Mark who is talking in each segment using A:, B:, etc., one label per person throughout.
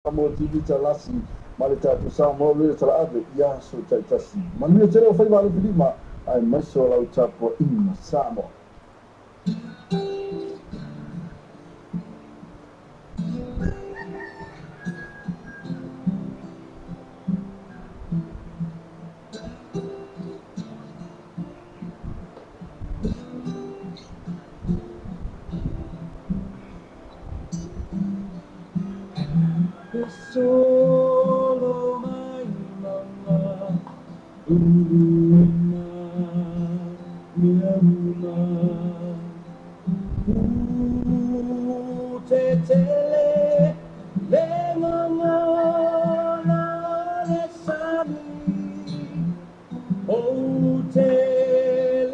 A: Samoa TV Talasi ma le tatou Samoa Radio Talaave i aso taitasi. Manuia tele o faiva alofilima aemaise o lau tapuaiga Samoa.
B: Solo mai mauga uluina mea uma utetele le gagana o le sami o te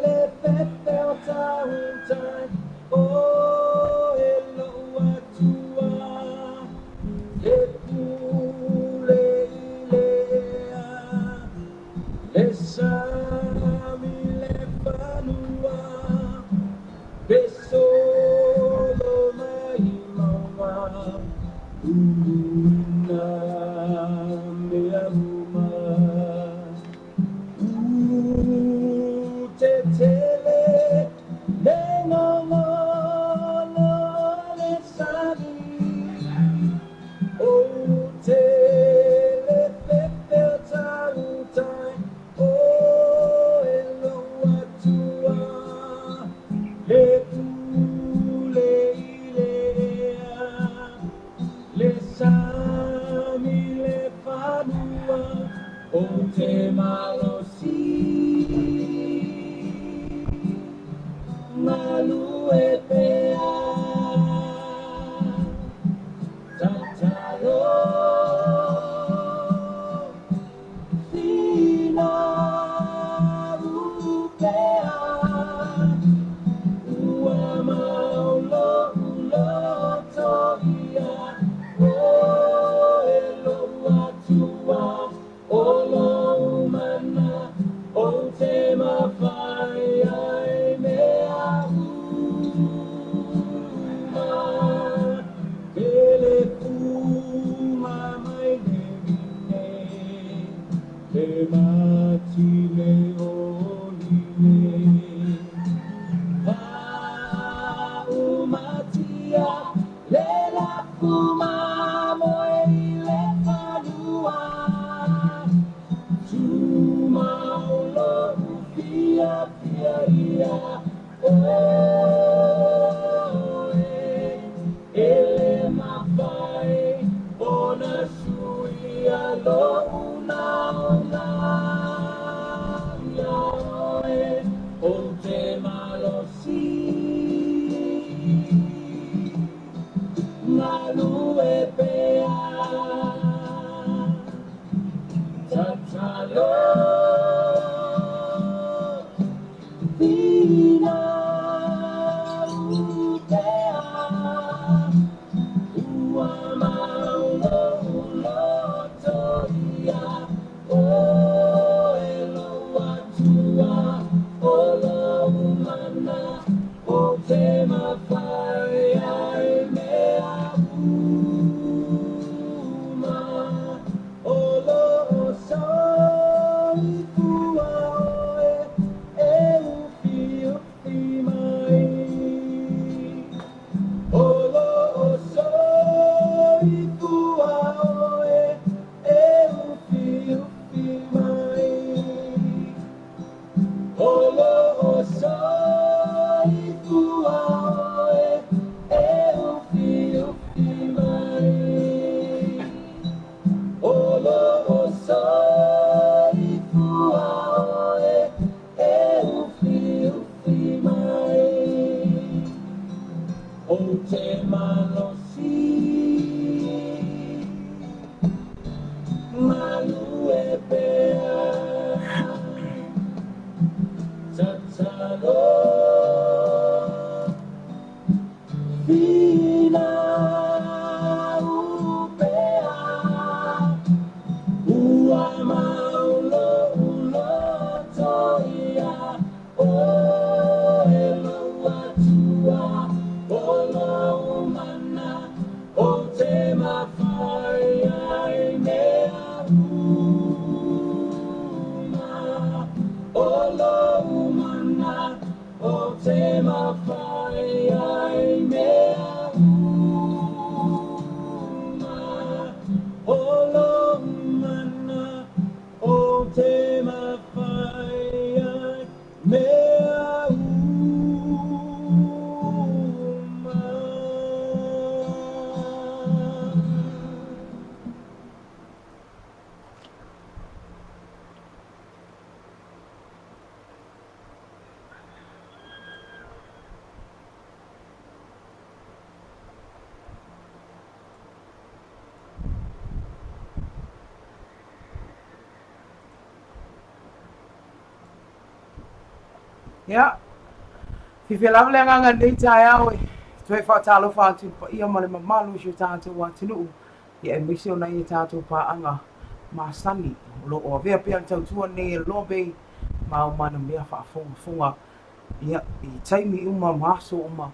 B: le fefe o tautai o e lou Atua le pule i le ea le sami le fanua pe solo mai mauga uluina mea uma utetele le gagana o le sami o te le fefe o tautai o e lou Atua le pule i le ea le sami le fanua o te malosi galue pea tatalo finau pea ua mau lou loto ia o e lou Atua o lou mana o te mafai ai mea uma ke le funga mai le vine le mati le oli le faumatia le lafu mamoe i le fanua tumau lou fiafia ia oe e le mafai ona suia lou naonao ia oe o te malosi galue pea tatalo finau pea ua mau lou loto ia o e lou Atua o lou mana o te mafai ai mea uma o loo soifua oe e ufiufi mai o loo soifua oe e ufiufi mai o loo soifua oe e ufiufi mai o loo soifua oe e ufiufi mai o te malosi galue pea tatalo finau pea ua mau lou loto ia o e lou Atua o lou mana o te mafai
C: Ia, fiafia lava le agaga i lenei taeao e toe faatalofa atu i le paia ma le mamalu o si o tatou atunuu, ia aemaise o nai a tatou paaga masani o lo o avea pea le tautua nei e Lobe ma aumana mea faafogafoga ia, i taimi uma ma aso uma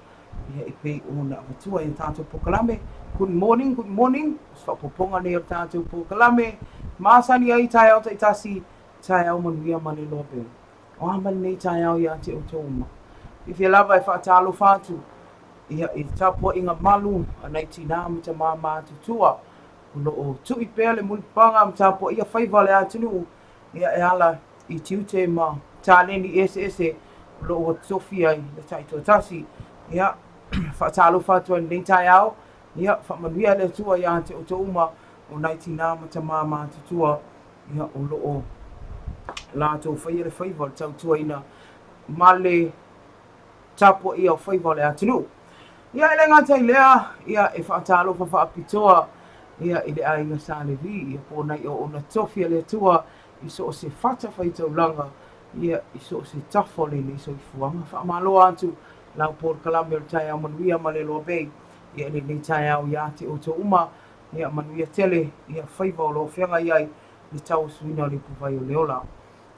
C: ia, e pei ona avatua i a tatou polokalame. Good morning, good morning. O se faaopoopoga nei o le tatou polokalame masani ai i taeao taitasi, taeao manuia ma le Lobe. O a mai lenei taeao ia te outou uma? Fiafia lava e faatalofa atu ia i le tapuaiga malu a nai tinā ma tamā matutua o lo o tui pea le mulipapaga ma tapuaia faiva o le atunuu ia e ala i tiute ma taleni eseese o lo o ua tofi ai le taitoatasi. Ia, faatalofa atu ai i lenei taeao, ia faamanuia le Atua ia te outou uma o nai tinā ma tamā matutua ia o lo o latou faia le faiva o le tautuaina ma le tapuaia o faiva o le atunuu. Ia e le gata i lea, ia e faatalofa faapitoa ia i le aiga Sa Levi, ia po o nai auauna tofi a le Atua i so o se fatafaitaulaga, ia i so o se tafa o lenei soifuaga. Faamalo atu lau polokalame o le taeao manuia ma le Loa Bay, ia i lenei taeao ia te outou uma. Ia manuia tele ia faiva o lo o feagai ai le tauasuina o le ipuvai o le ola.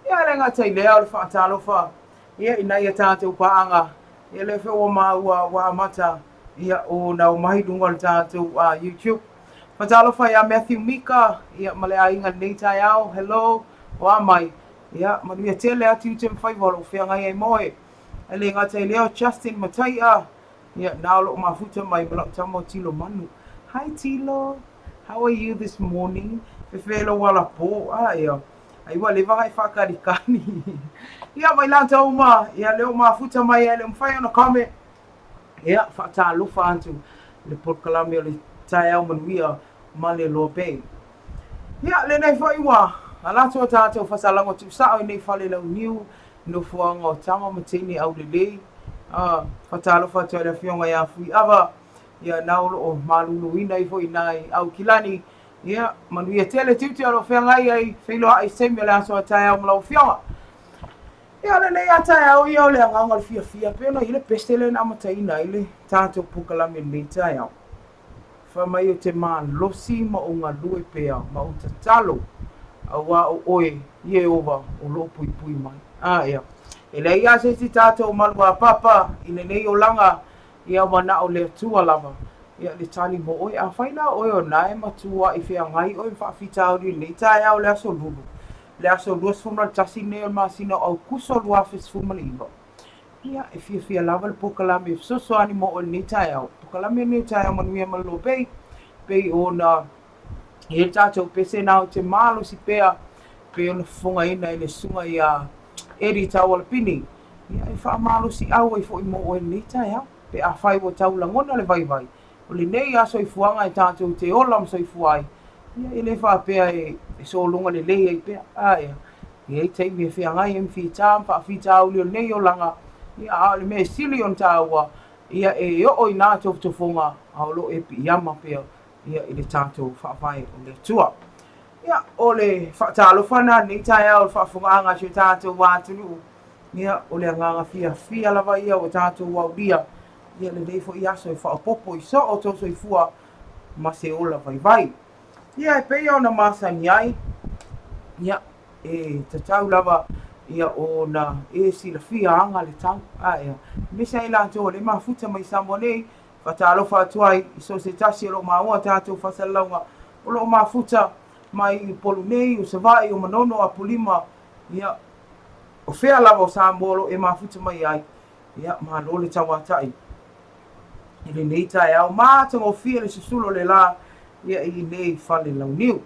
C: Ia e le gata i lea o le faatalofa ia i nai a tatou paaga, ia lea foi ua maua ua amata ia ona omai i luga o le tatou YouTube. Faatalofa ia Matthew Mika ia ma le aiga i lenei taeao. Hello, o a mai? Ia manuia tele atu i te faiva o lo o feagai ai moe. E le gata i lea o Justin Mataia, Ia, na o loo mafuta mai ma lau tama o Tilo Manu. Hi Tilo, how are you this morning? Fefe lou alapo, ah ia. Ai ua leva ona e faakalikali. Ia, mai latou uma, ia lea ua mafuta mai ai le mafai ona comment. Ia, faatalofa atu i le polokalame o le taeao manuia ma le Loa Bay. Ia, lenei foi ua ala atu a tatou fasalaga tuusao i nei fale launiu nofoaga o tama ma teine aulelei. A, faatalofa atu ai le afioga ia Fuiava, ia na o lo o maluluina ifo i ina i Aukilani. Ia, manuia tele tiute o lo o feagai ai, feiloai i se taimi o le aso a taeao ma lau afioga. Ia, lenei a taeao ia o le agaga o le fiafia, pei ona i ai le pese lea na amataina ai le tatou polokalame i lenei taeao. Fai mai ou te malosi ma ou galue pea ma ou tatalo, auā o ʻoe, Iēhova, o lou puipui mai. A ea, e leai lava se isi tatou maluapapa i lenei olaga, ia manaʻo le Atua lava, ia le tali mo ʻoe. Afai la ʻoe o na e matuaʻi feagai ʻoe ma faafitauli i lenei taeao le aso Lulu, le aso 21 nei o le masina o ʻAukuso 2019, Ia, e fiafia lava le polokalame e fesoasoani mo ʻoe i lenei taeao. Polokalame lenei o Taeao Manuia ma le Lopei, pei ona i ai le tatou pese na o te malosi pea, pei ona fofogaina e le susuga iā Eddie Taualapini. Ia, e faamalosiau ai foi mo ʻoe i lenei taeao, pe afai ua tau lagona le vaivai O lenei a soifuaga e tatou te ola ma soifua ai, ia e le faapea e sologa lelei ai pea. A ia, e i ai taimi e feagai ai ma fita ma faafitauli o lenei olaga, ia a o le mea e sili ona taua, ia e oo i nā tofotofoga a o lo o e piiama pea ia i le tatou Faavae o le Atua. Ia, o le faatalofa lena i lenei taeao i le faafofogaaga a si o tatou atunuu, ia o le agaga fiafia lava ia ua tatou aulia Ia lenei foi aso e faaopoopo i so outou soifua ma se ola vaivai. Ia e pei ona masani ai, ia e tatau lava ia ona e silafia aga le tau. A ea, aemaise ai latou o lea e mafuta mai i Samoa nei, faatalofa atu ai i so o se tasi o lo o maua tatou faasalalauga o lo o mafuta mai i Upolu nei, o Savaii, o Manono, o Apolima, ia, o fea lava o Samoa o lo o e mafuta mai ai. Ia, malo le tauatai i lenei taeao matagofie le susulu o le la ia i inei fale launiu.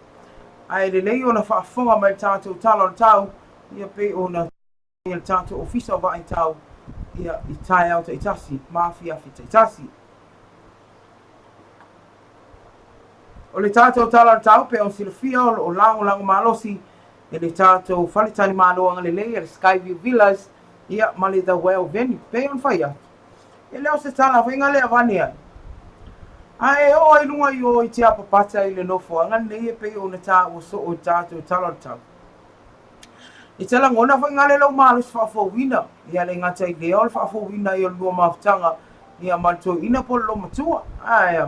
C: Ae lelei ona faafofoga mai le tatou tala o le tau, ia pei ona ia le tatou ofisa o vaai tau ia i taeao taitasi ma afiafi taitasi. O le tatou tala o le tau pei ona silafia o lo o lagolago malosi e le tatou faletalimalo agalelei a le Skyview Villas ia ma le The Well Venue. Pei ona fai atu, e le o se tala foi lea avane ai. A e oo ai luga i o i Tiapapata i le nofoaga lenei e pei ona taua soo i tatou tala o le tau. E te lagona foi gale lou malosi faafouina, ia le gata i lea o le faafouina ai o le lua mafutaga, ia ma le toeaina po o le loomatua. Ae,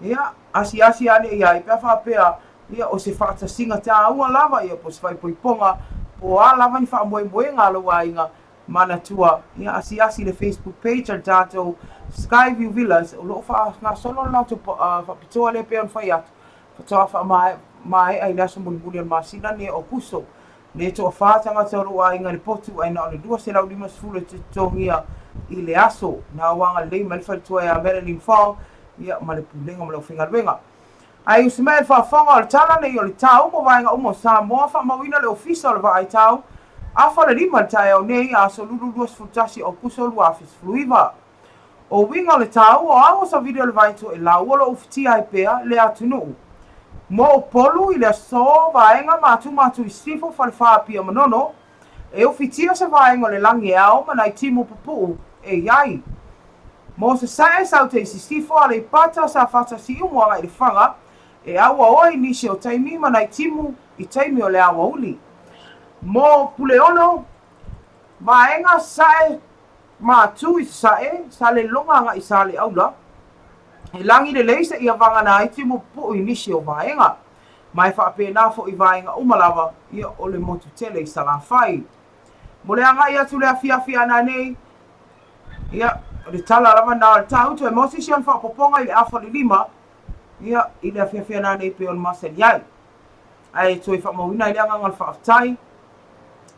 C: ia, asiasi ane i ai pe a faapea, ia, o se faatasiga taua lava, ia, po o se faaipoipoga, po o a lava ni faamoemoega a lou aiga, manatua, ia, asiasi i le Facebook page a le tatou Skyview Villas, o lo o faagasolo le latou faapitoa lea pei ona fai atu, faatoa faamaea i le aso mulimuli o le masina lenei o Aokuso. Le toafa tagata o lou aiga i le potu ae na o le 250 e totogia i le aso. Na ua agalelei mai le faletua ia Madeline Fong ia ma le pulega ma le aufaigaluega. Ae usumae le faafofoga o le tala nei o le tau mo vaega uma o Samoa, faamauina le Ofisa o le Vaai Tau afa le lima i le taeao nei, aso Lulu 21 Aokuso 2019. O uiga o le tau, o au o savili o le vaito e lau o lo o ufitia ai pea le atunuu. Mo Upolu i le aso vaega Matu Matu i Sisifo Falefa Apia Manono, e ufitia se vaega o le lagi e ao ma nai timu pupuu e i ai. Mo Sasae Saute i Sisifo Aleipata Safata Siumu agai i Lefaga, e auaoa i nisi o taimi ma nai timu i taimi o le aoauli. Mo Puleono, vaega Sasae Matu i Sasae, Saleloga agai i Saleaula, he lagi lelei seia vagana ai timu pupuu i nisi o vaega. Ma e faapena foi i vaega uma lava ia o le motu tele i Salafai. Mo le agai atu i le afiafi a nanei, ia, o le tala lava na o le tāutu e maua sisi ona faaopoopoga i le afa o le lima, ia, i le afiafi a nanei pei ona masani ai. Ae toe faamauina ai le agaga o le faafetai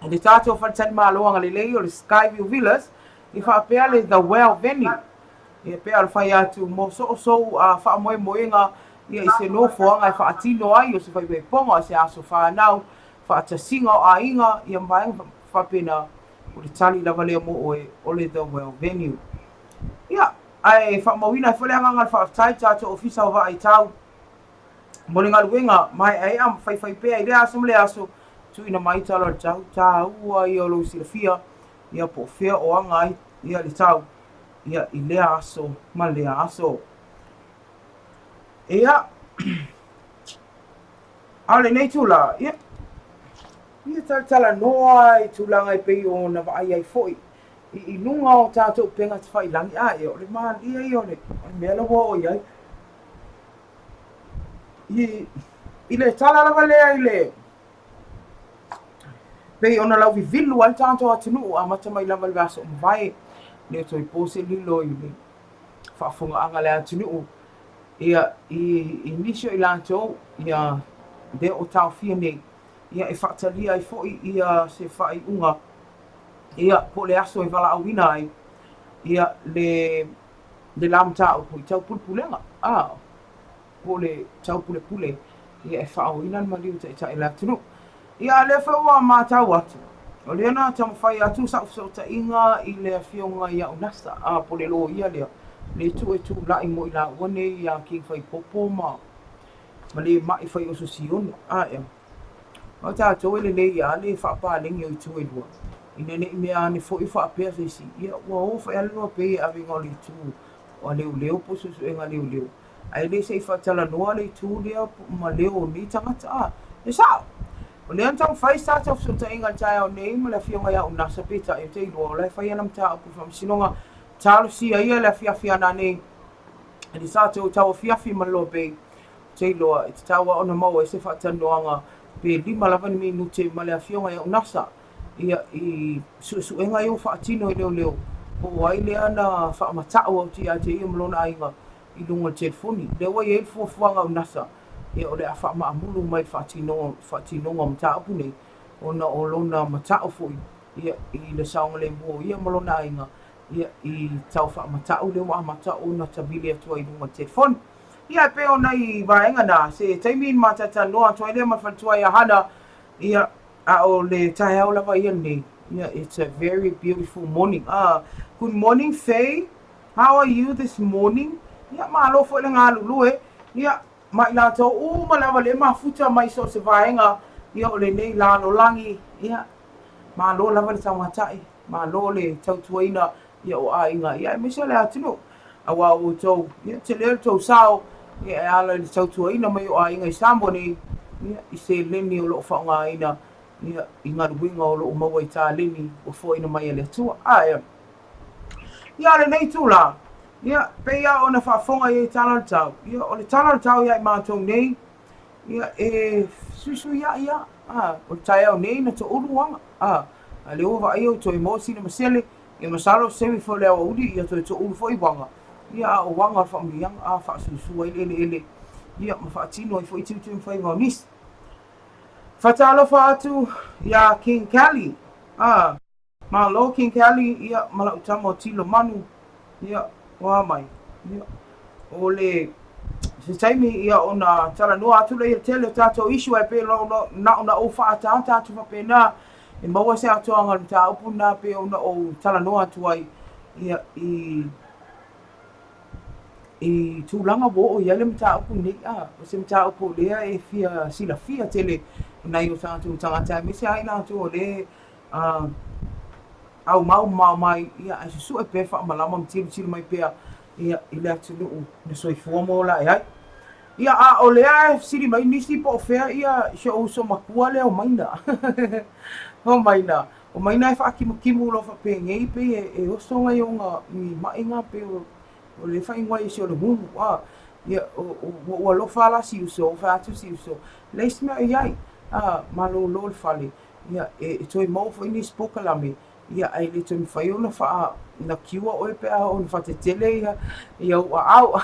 C: i le tatou faletalimalo agalelei o le Skyview Villas i faapea le The Well Venue. Ia pei ona fai atu mo soosou a faamoemoega ia i se nofoaga e faatino ai o se faipaipoga o se aso fanau, faatasiga o aiga ia ma vaega faapena, o le tali lava lea mo oe o le The Well Venue. Ia, ae faamauina ai foi le agaga o le faafetai i le tatou Ofisa o Vaai Tau mo le galuega maeaea ma faifai pea i lea aso ma lea aso, tuuina mai tala o le tau, taua ia o lou silafia, ia po o fea o aga ai ia le tau, ia i lea aso ma lea aso. Ia, a o lenei tula, ia, ia talatalanoa i tulaga e pei ona vaai ai foi i, i luga o tatou upega tafailagi, a ia, o le malie ia o le, o le mea la ua oo i ai. I, i le tala lava lea i le pei ona lauvivilu ai le tatou atunuu amata mai lava i le vaiaso ua mavae, le toe po se lilo i le faafofogaaga a le atunuu ia i, i nisi o i latou ia lea o taofia nei ia e faatalia ai foi ia se faaiuga ia po o le aso e valaauina ai ia le le la mataupu i tau pulepulega, a, po o le tau pulepule, ia e faaoina le maliu taitai o le atunuu. Ia, a o lea foi ua matau atu, o lea na taumafai atu sa'u fesootaiga i le afioga ia Unasa, a, po o le loia lea, le tuu e tulai mo i laua nei ia King Faipopo ma, ma le ma'i fai oso Sione, a, ea. O tatou e lelei lava le faapaleni o itu e lua, ina ne i mea ane foi o faapea se isi, ia ua o foi lava le Loa Bay e avega o le itu a leoleo po o suesuega a leoleo, ae le se i faatalanoa le itu lea ma leo o nei tagata. A, e sao! O lea na taumafai se tatou fesootaiga i le taeao nei ma le afioga ia Unasa, peitai, ou te iloa o la e fai ana mataupu i le faamasinoga. Talosia ia le afiafi ana nei i le tatou tauafiafi ma le Loa Bay. Ou te iloa e tatau lava ona maua ai se faatalanoaga pe lima lava ni minute ma le afioga ia Unasa ia i suesuega ia ua faatino e leoleo po o ai lea na faamata'u atu ia te ia ma lona aiga i luga o le telefoni. Lea ua i ai le fuafuaga a Unasa ia o le a faamaamulu mai le faatinoga o mataupu nei ona o lona mata'u foi ia i le saogalemu o ia ma lona aiga ia i tau faamata'u lea ua amata ona tavili atu ai i luga o le telefoni. Ia, e pei o nai vaega na, se taimi ma talatalanoa atu ai lea ma le faletua ia Hana, ia, a o le taeao lava ia lenei, ia, it's a very beautiful morning. Ah, good morning Faye, how are you this morning? Ia, malo foi le galulue, ia, ma i latou uma lava le mafuta mai so o se vaega, ia, o lenei lalolagi, ia, malo lava le taumatai, malo le tautuaina ia o aiga, ia aemaise o le atunuu. Aua o outou, ia tele le tou sao, ia e ala i le tautuaina mai o aiga i Samoa nei, ia i seleni o lo o faaaogaina, ia, i galuega o lo o maua i taleni ua foaina mai e le Atua. Ae, ia, o lenei itulā, ia, pei lava ona faafofoga i ai i tala o le tau, ia, o le tala o le tau ia i matou nei, ia, e fesuisuiaʻi lava, a, o le taeao nei na toulu aga, a, a lea ua vaaia ua toe maua sina masele, ia masalo o se taimi foi o le aoauli, ia toe toulu foi uaga, ia, a o uaga o le faamanuiaga, a, faasuasua ai le eleele, ia, ma faatino ai foi tiute ma faiva o nisi. Faatalofa atu iā King Kelly, a. Malo King Kelly, ia, ma lau tama o Tilo Manu, ia, o a mai, ia, o le, se taimi, ia, ona talanoa atu lea i le tele o tatou issue ae pei na ona ou faaataata atu faapena e maua se atoaga o le mataupu lena pei ona ou talanoa atu ai, ia, i, i tulaga ua oo i ai le mataupu lenei, a, o se mataupu o lea e fia silafia tele e nai o tatou tagata aemaise lava i latou o lea aumau mamao mai, ia, ae susue pea faamalama ma tilotilo mai pea ia, i le atunuu na soifua ma ola ae ai. Ia, a o lea e fesili mai nisi po o fea ia si ou uso makua lea o Maina. O Maina, o Maina e faakimukimū loa faapenei pei e oso nai ona ni maʻi pei o o le faaigoa i se o le gugu, a, ia, ua ou alofa la si uso, ua fai atu si uso, leai se mea o i ai, a, malōlō le fale, ia, e toe maua foi nisi polokalame, ia, ae le toe mafai ona faa, na cure ʻoe pe a oo ina faatetele ia, ia ou aao.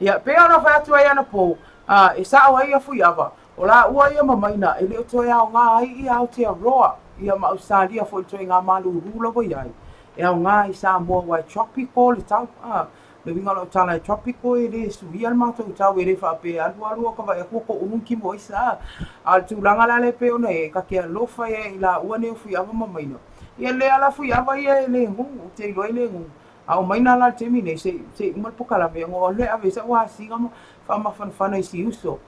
C: Ia, pei ona fai atu ai anapo, a, e sao ai ia Fuiava, o lāua ia ma Maina e le o toe aoga ai ia Aotearoa, ia ma Ausetalia foi i le ituaiga malūlū la ua i ai, e aoga i Samoa aua e tropical le tau. A, le uiga o lau tala e tropical e le suia le matou tau e le faapea e alu alu ka vaai atu ua toulu ni kimo aisa. A, a o le tulaga la lea e pei ona i ai, e ta te alofa ia i laua nei o Fuiava ma Maina. Ia lea la Fuiava ia e le gugu, ou te iloa e le gugu. A o Maina la i le taimi nei, se i, se i uma le polokalame ona ou alu lea e ave i sau asiga ma faamafanafana i si uso.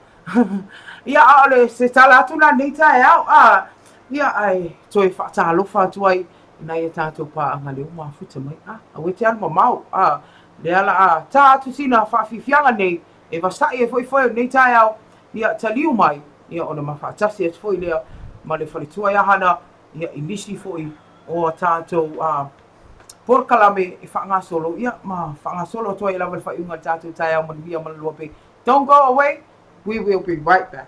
C: Ia, a o le se tala atu la i lenei taeao, a, ia, ae toe faatalofa atu ai i nai a tatou paaga lea ua mafuta mai. A, aua e te alu mamao, a, lea la a tā atu sina faafiafiaga nei e vasaʻi ai foi foe o lenei taeao, ia taliu mai, ia ona ma faatasi atu foi lea ma le faletua ia Hana, ia i nisi foi o a tatou a, polokalame e faagasolo, ia ma faagasolo atu ai lava i le faaiuga o le tatou taeao manuia ma le lua Don't go away, we will be right back.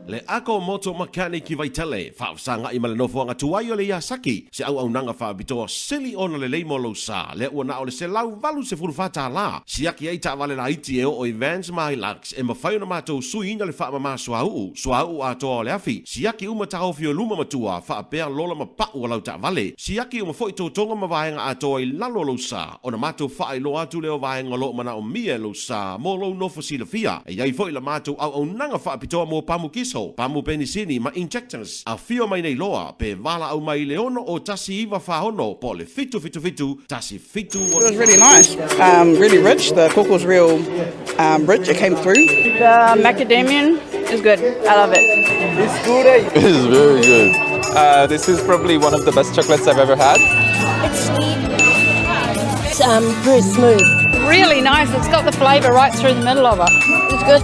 D: Le Ako Moto Mechanic i Vaitele, faafesagaʻi ma le nofoaga tuai o le Iasaki, se auaunaga faapitoa sili ona lelei mo lou sa, lea ua na o le $184, siaki ai taavale laiti e oo i Vans ma Hilux, e mafai ona matou suiina le faamama suauu, suauu atoa o le afi, siaki uma taofi o luma ma tua, faapea lola ma pau o lau taavale, siaki uma foi totoga ma vaega atoa i lalo o lou sa, ona matou faailoa atu lea o vaega o lo o manaomia e lou sa mo lou nofo silafia. E i ai foi la matou auaunaga faapitoa mo pamu kiso, pamu penisini ma injectors. Afio mai nei loa pe valaau mai i le 6 01 46 po o le 777 17
E: It was really nice, really rich. The koko's real rich. It came through.
F: The macadamian is good. I love it.
G: It's good. Eh?
H: It is very good.
G: This is probably one of the best chocolates I've ever had.
I: It's sweet. It's very smooth.
F: Really nice. It's got the flavour right through the middle of it.
I: It's good.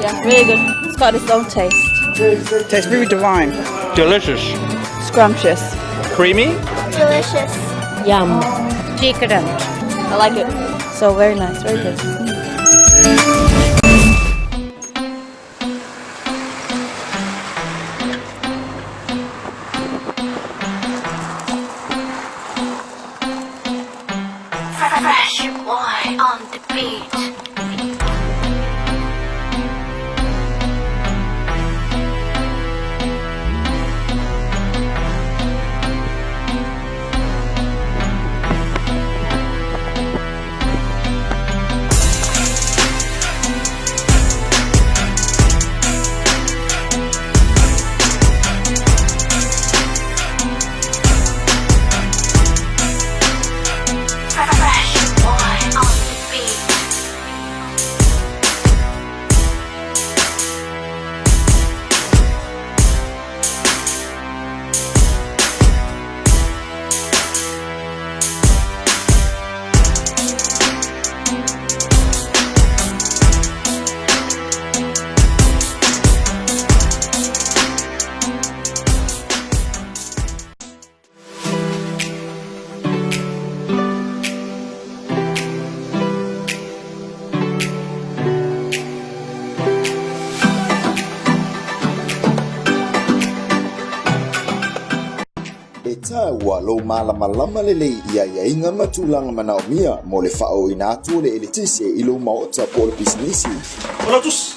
I: Yeah, really good. It's got its own taste.
E: Tastes very divine.
G: Delicious.
F: Scrumptious.
G: Creamy.
I: Delicious. Yum.
F: Decadent.
I: I like it. So very nice, very good.
J: Fresh boy on the beat.
H: Sa ua lou malamalama lelei i aiaiga ma tulaga manaomia mo le faaooina atu o le eletise i lou maota po o le pisinisi.
K: O lau tusi,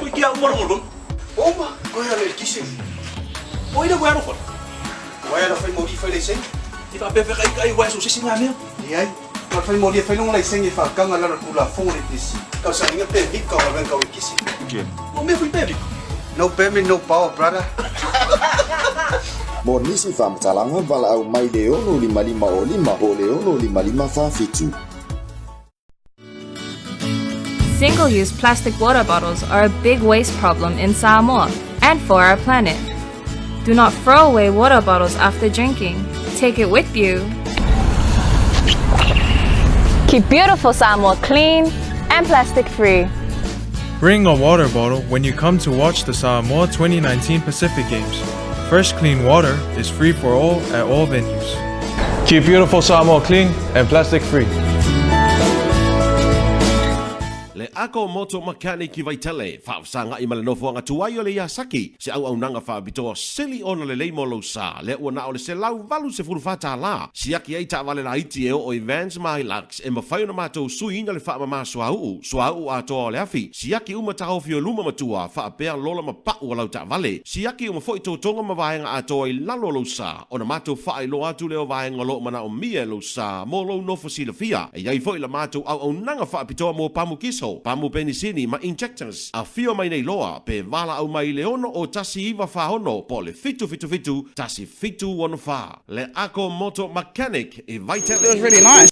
K: ua ike au ma lou lona. Ua uma, koe a le eletise. O ai le uaea alofa?
L: Uaea na fai mo alii fai laisene.
K: E faapea ka ai uaea so se isi na mea?
L: Leai. Na o le fai mo alii e fai lona laisene e faagaga i lalo o le Tulafono o le EPC. Tausaga pemita o galuega tau eletise.
K: O mea foi pemita?
L: No permit, no power, brother.
H: Mo nisi faamatalaga, valaau mai le 655 05 po o le 655 47.
M: Single-use plastic water bottles are a big waste problem in Samoa and for our planet. Do not throw away water bottles after drinking. Take it with you.
I: Keep beautiful Samoa clean and plastic free.
N: Bring a water bottle when you come to watch the Samoa 2019 Pacific Games. Fresh, clean water is free for all at all venues.
G: Keep beautiful Samoa clean and plastic free.
D: Le Ako Moto Mechanic i Vaitele, faafesagai ma le nofoaga tuai o le Yasaki, se auaunaga faapitoa sili ona lelei mo lou sa, lea ua na o le $184, siaki ai taavale laiti e oo i vans ma Hilux, e mafai ona matou suiina le faamama suauu, suauu atoa o le afi, siaki uma taofi o luma ma tua, faapea lola ma pau o lau taavale, siaki uma foi totoga ma vaega atoa i lalo o lou sa, ona matou faailoa atu lea o vaega o lo o manaomia e lou sa mo lou nofo silafia. E i ai foi la matou auaunaga faapitoa mo pamu kiso, pamu penisini ma injectors. Afio mai nei loa pe valaau mai i le 6 0 19 46 po o le 777 1 7 6 4. Le Ako Moto Mechanic i Vaitele.
E: It was really nice.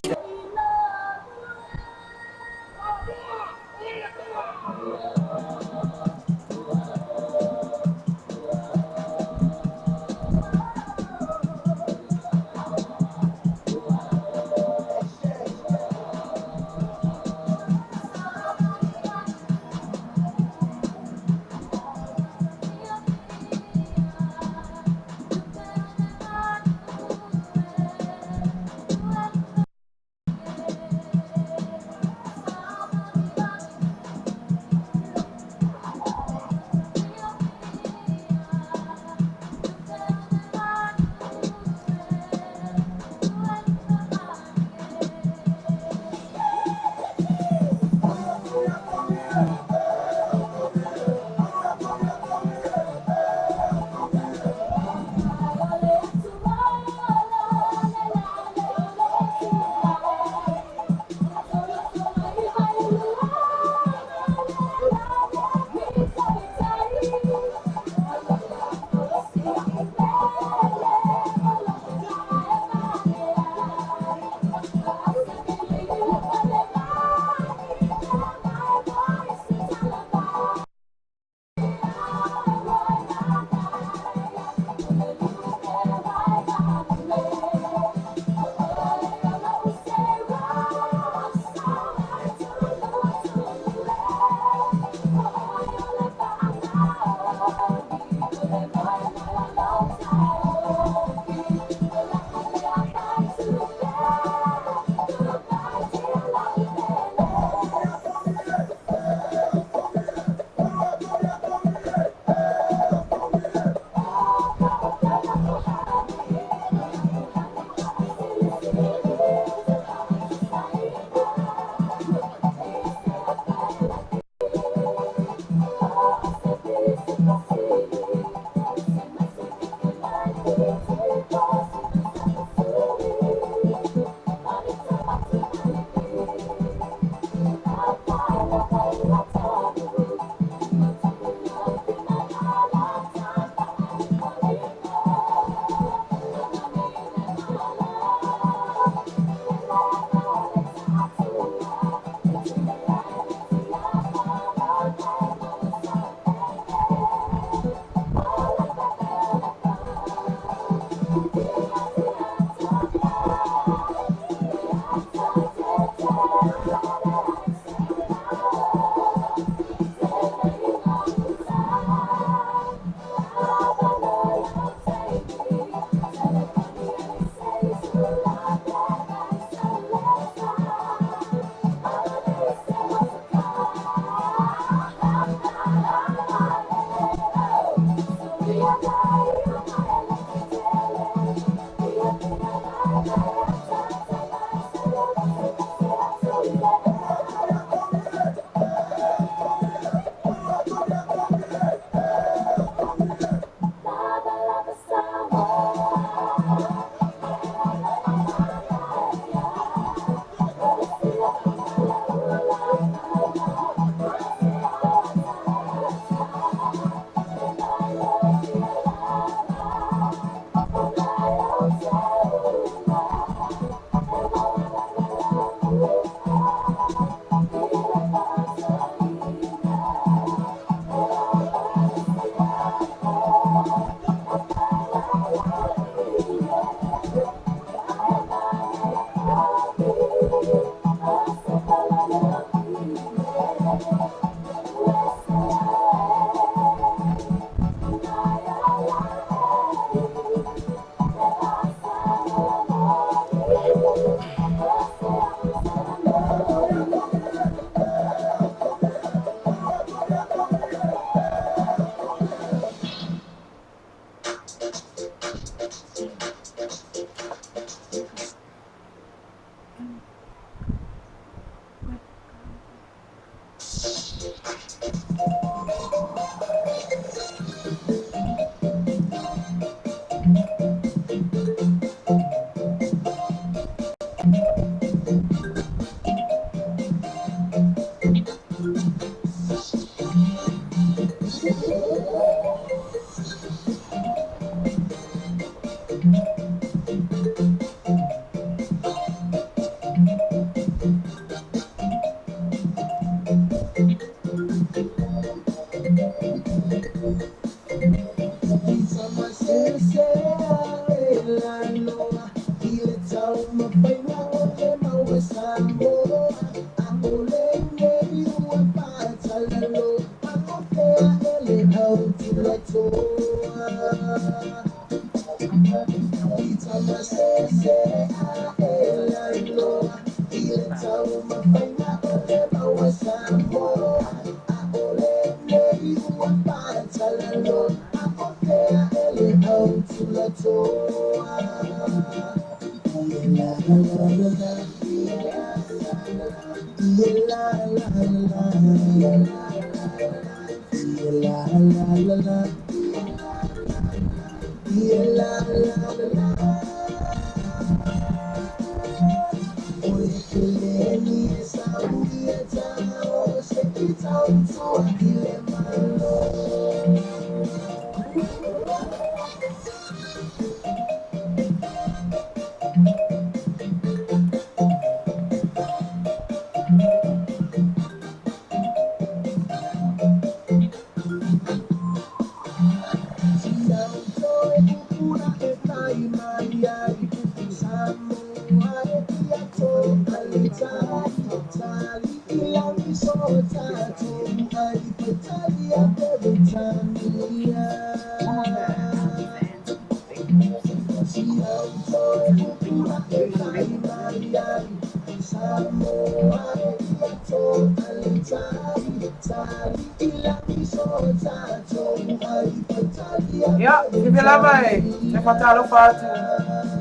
C: Ia, fiafia lava e toe faatalofa atu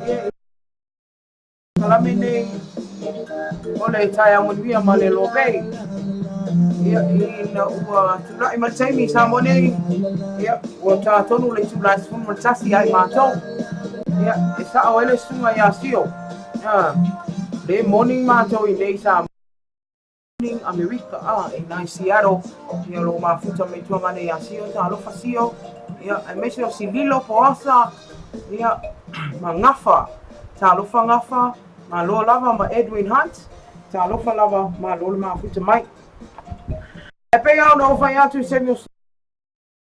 C: ia i kalame nei o le taeao manuia ma le Lobei. Ia, ina ua tulai mai le taimi i Samoa nei, ia, ua ta tonu le itula e 11 ia i matou. Ia, e sao ai le susuga ia Sio. Ia, le morning matou i nei i Samoa. Morning Amerika, a, i nai Seattle, ia lo mafuta mai tuagane ia Sio, talofa Sio, ia, aemaise o Sililo, Poasa, ia, ma Gafa, talofa Gafa, malo lava ma Edwin Hunt, talofa lava, malo le mafuta mai. E pei lava ona ou fai atu i se taimi o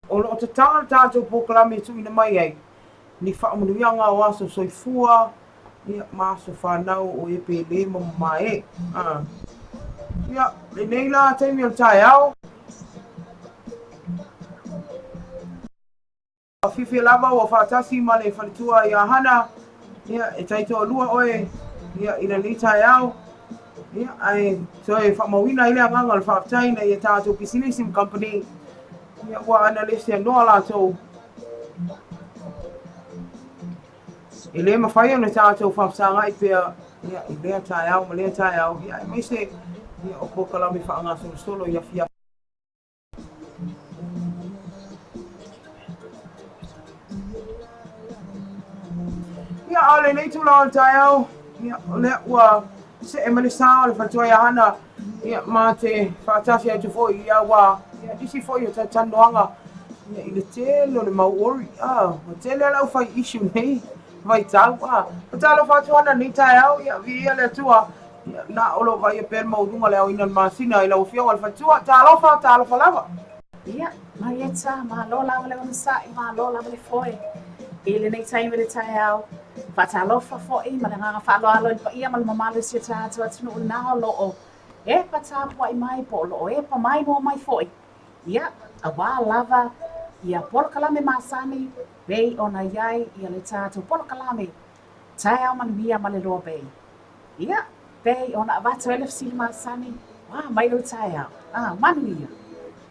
C: O lo o tatala le tatou polokalame e tuuina mai ai ni faamanuiaga o aso soifua ia, ma aso fanau o e pele ma mamae. Ia, lenei la taimi o le taeao. Fiafia lava ua faatasi ma le faletua ia Hana, ia, e taitoalua oe ia, i lenei taeao. Ia, ae toe faamauina ai le agaga o le faafetai ina ia tatou pisinisi ma kamupani, ia, ua ana le seanoa latou. E le mafai ona tatou faafesagai pea ia, i lea taeao ma lea taeao, ia, aemaise ia, o polokalame faagasolosolo i afiafi. Ia, a o lenei tulaga o le taeao, ia, o lea ua see mai le sa o le faletua ia Hana, ia, ma te faatasi atu foi i au a, ia, nisi foi o talatalanoaga, ia, i le tele o le mau ori, a, ua tele lava le aufai issue nei vaitau, a. Faatalofa atu Hana i lenei taeao, ia, viia le Atua, Ia, na o lo o vaaia pea le maualuga o le aoina o le masina i lau Afioga i le Faletua. Talofa, talofa lava.
O: Ia, Marietta, malo lava le onosai, malo lava le foe i lenei taimi i le taeao. Faatalofa foi ma le agaga faaaloalo i le paia ma le mamalu o si o tatou atunuu lena o lo o epa tapuai mai po o lo o epa maimoa mai foi. Ia, aua lava ia polokalame masani pei ona i ai ia le tatou polokalame Taeao Manuia ma le Loa Bay. Ia, pei ona avatu ai le fesili masani, Ua mai lou taeao? A, manuia.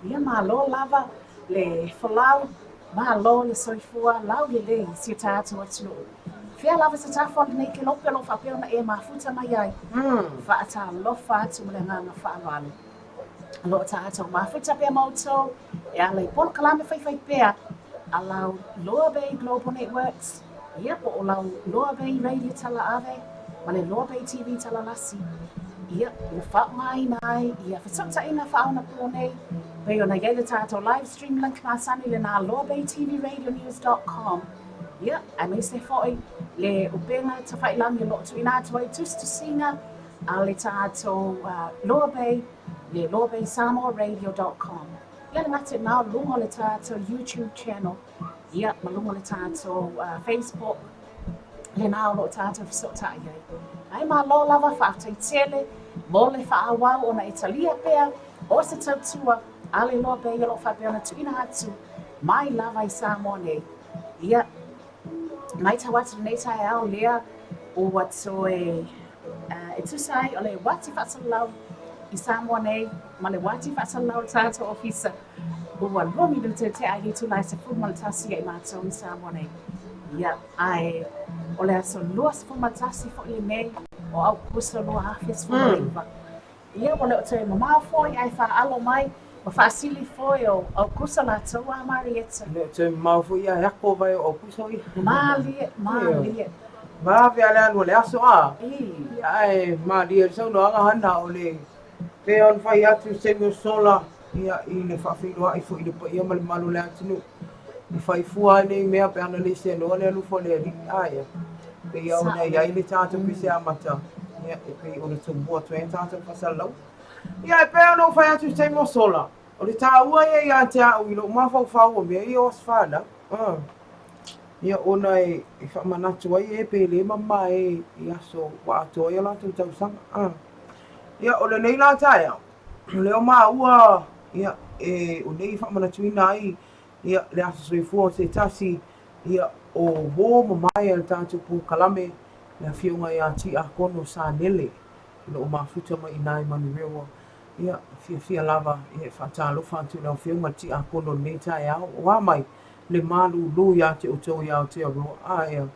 O: Ia, malo lava le folau, malo le soifua laulelei i si o tatou atunuu. Fea lava se tafa o lenei kelope o lo o faapea ona e mafuta mai ai? Faatalofa atu ma le agaga faaaloalo. O lo o tatou mafuta pea ma outou e ala i polokalame faifaipea a lau Loa Bay Global Networks, ia po o lau Loa Bay Radio Talaave ma le Loa Bay TV Talalasi, ia ua faaaogaina ai ia fesootaiga faaonapo nei pei ona i ai le tatou live stream link masani lena loabaytvradionews.com, ia aemaise foi le upega tafailagi o lo o tuuina atu ai tusitusiga a le tatou Loa Bay, le loabaysamoaradio.com. Ia le gata i lena o luga o le tatou YouTube channel, ia ma luga o le tatou Facebook, lena o lo o tatou fesootai ai. Ae malo lava, faafetai tele mo le faaauau ona e talia pea o se tautua a le Loa Bay o lo o faapea ona tuuina atu mai lava i Samoa nei. Ia, matau atu lenei taeao lea ua toe e tusa ai o le uati faasalalau i Samoa nei ma le uati faasalalau o le tatou ofisa ua 2 minute tea ai le itula e 11 ia i matou i Samoa nei. Ia, ae o le aso 21 foi lenei o Aukuso 2019. Ia, ua le o toe mamao foi ae faaalo mai ma faasili foi o Aukuso latou a Marieta.
C: E le o toe mamao foi ae ako vai o Aukuso ia.
O: Malie, malie.
C: Vave a le alu o le aso a. Ia, ae malie le saunoaga Hana o le pei ona fai atu i se taimi ua sola ia i le faafeiloai foi i le paia ma le mamalu o le atunuu. I fai fua ai nei mea pe ana le seanoa le alofa o le Alii. A ia, pei lava ona i ai le tatou pese amata, ia, e pei ona tomua atu ai a tatou faasalalauga. Ia, e pei ona ou fai atu i se taimi ua sola, o le taua ia ia te au i lou mafaufau o mea ia o aso fanau. Ia, ona e faamanatu ai e pe le mamae i aso ua atoa ai o latou tausaga. Ia, o lenei la taeao, o lea o maua, ia, e, o nei e faamanatuina ai, ia, le aso soifua o se tasi, ia, o uō mamae a le tatou polokalame, le Afioga ia Tiakono Sanele, o lo o mafuta mai i ina i Manurewa. Ia, fiafia lava e faatalofa atu i lau Afioga i le Tiakono i lenei taeao. O a mai le malūlū iā te outou i Aotearoa? A, ea.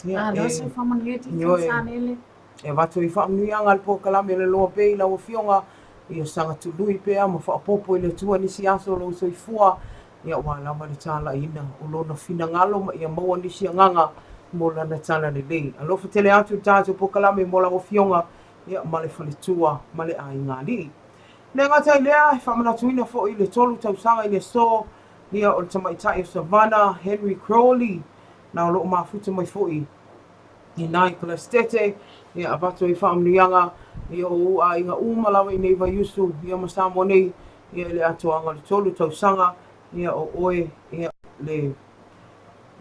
O: Ia, e, ioe.
C: E avatu ai faamanuiaga a le polokalame o le Loa Bay i lau Afioga, ia saga tului pea ma faaopoopo i le Atua nisi aso o lou soifua, ia aua lava le talaiina o Lona finagalo ma ia maua nisi agaga mo Lana talalelei. Alofa tele atu le tatou polokalame mo lau Afioga, ia ma le faletua ma le aiga alii. E le gata i lea, e faamanatuina foi le 3 tausaga i le aso, ia o le tamaitai o Savannah, Henry Crawley, na o lo o mafuta mai foi i nai Kolestete, ia avatu ai faamanuiaga i ou aiga uma lava i nei vaiusu, ia ma Samoa nei, ia i le atoaga o le 3 tausaga, ia o oe, ia le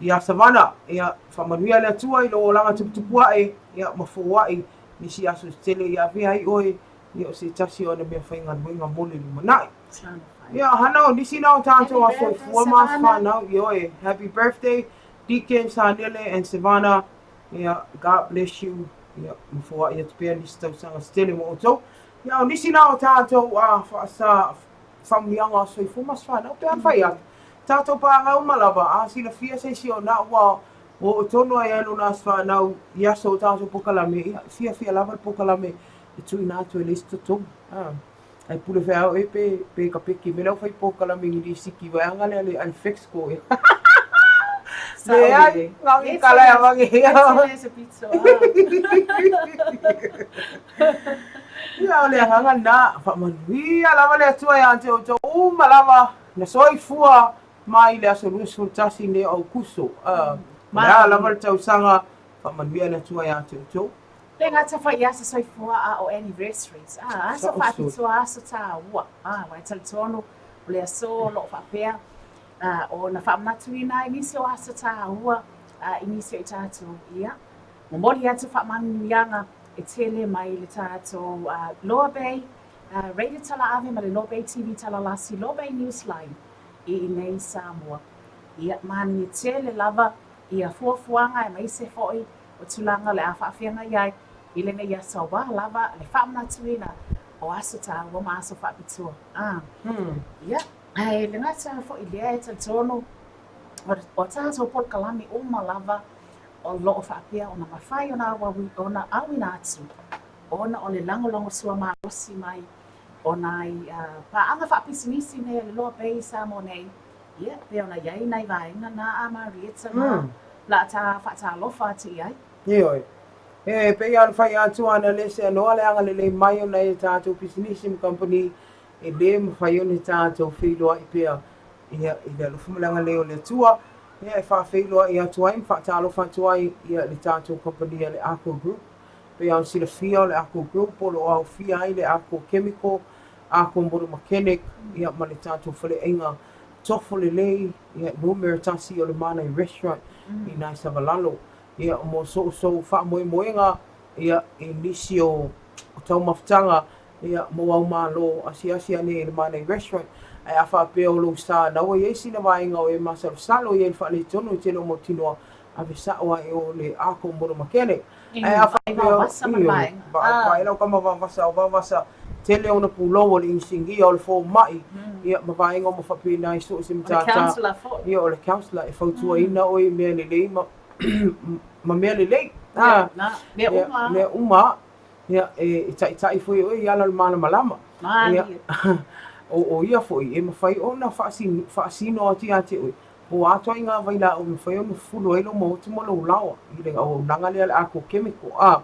C: ia Savana, ia faamanuia le Atua i lou olaga tuputupu ae, ia ma foai nisi aso se tele ia avea ai oe, ia o se tasi o ana mea faigaluega mo le lumanai. Ia hana o nisi na o tatou aso soifua ma aso fanau, ioe, happy birthday. Deacon, Sanele and Savannah, ia, God bless you, ia, ma foai atu pea nisi tausaga se tele mo outou. Ia, o nisi na o tatou a faasa faamanuiaga o soifua ma aso fanau, pe ana fai atu. Tatou pāga uma lava, a silafia se isi o na ua ua oo tonu ai ai lona aso fanau i aso o tatou polokalame, ia, fiafia lava le polokalame e tuuina atu e leai se totogi. Ah. Ai pule whea e pe pe ka peki me lau whai pōkala me ngiri siki vaeanga lea le ai fix ko e. Le ai ngangi kala ya wangi ia. Ia o le agaga lena faamanuia lava le Atua ia te outou uma lava na soifua mai le aso 21 nei o Aukuso. O le a lava le tausaga faamanuia le Atua ia te outou.
O: Le gata foi i aso soifua a o anniversaries, a aso faapitoa, aso tāua, a aua e talitonu o le aso o lo o faapea a ona faamanatuina ai nisi o aso tāua a i nisi o i tatou, ia, momoli atu faamanuiaga e tele mai le tatou Loa Bay Radio Talaave ma le Loa Bay TV Talalasi, Loa Bay Newsline i inei i Samoa. Ia, manuia tele lava ia fuafuaga aemaise foi o tulaga o le a faafeagai ai i lenei aso aua lava le faamanatuina o aso tāua ma aso faapitoa. A, ia, ae le gata foi lea e talitonu o tatou polokalame uma lava o lo o faapea ona mafai ona ona auina atu ona o le lagolagosua malosi mai o nai paaga faapisinisi nei a le Loa Bay i Samoa nei. Ia, pei ona i ai nai vaega na a Marietta ma la ta faatalofa atu i ai.
C: Ioe. E pei lava ona fai atu ana le seanoa le agalelei mai o nai a tatou pisinisi ma kamupani e le mafai ona tatou feiloai pea ia i le alofa ma le agalelei o le Atua ia e faafeiloai atu ai ma faatalofa atu ai ia le tatou kamupani a le Arco Group. Pei lava ona silafia o le Arco Group o lo o aofia ai le Arco Chemical. Ako Motor Mechanic, ia, ma le tatou faleaiga tofo lelei, ia, numera tasi o le Manai Restaurant i nai Savalalo. Ia, mo sousou faamoemoega, ia, i nisi o taumafataga, ia, mo au malo, asiasi ane i le Manai Restaurant. Ae a faapea o lou sa na ua i ai sina vaega o e masalosalo i ai i le faaletonu e tele o mautinoa, ave sao lava i o le Ako Motor Mechanic. Ae a faapea, ioe, vaai lau tama vavasa, o vavasa tele ona pulou o le inisinia, o le fomai, ia, ma vaega uma faapena i so o se matata. Ia, o le counsellor e fautuaina oe i mea lelei ma, ma mea lelei. Ia, mea uma. Ia, e taitai foi oe i ala o le malamalama. Ia, o ia foi, e mafai ona faasino atu ia te oe, Po o a ituaiga vailaau e mafai ona fufulu ai lou maota ma lou laoa i le auaunaga lea a le Arco Chemical. A,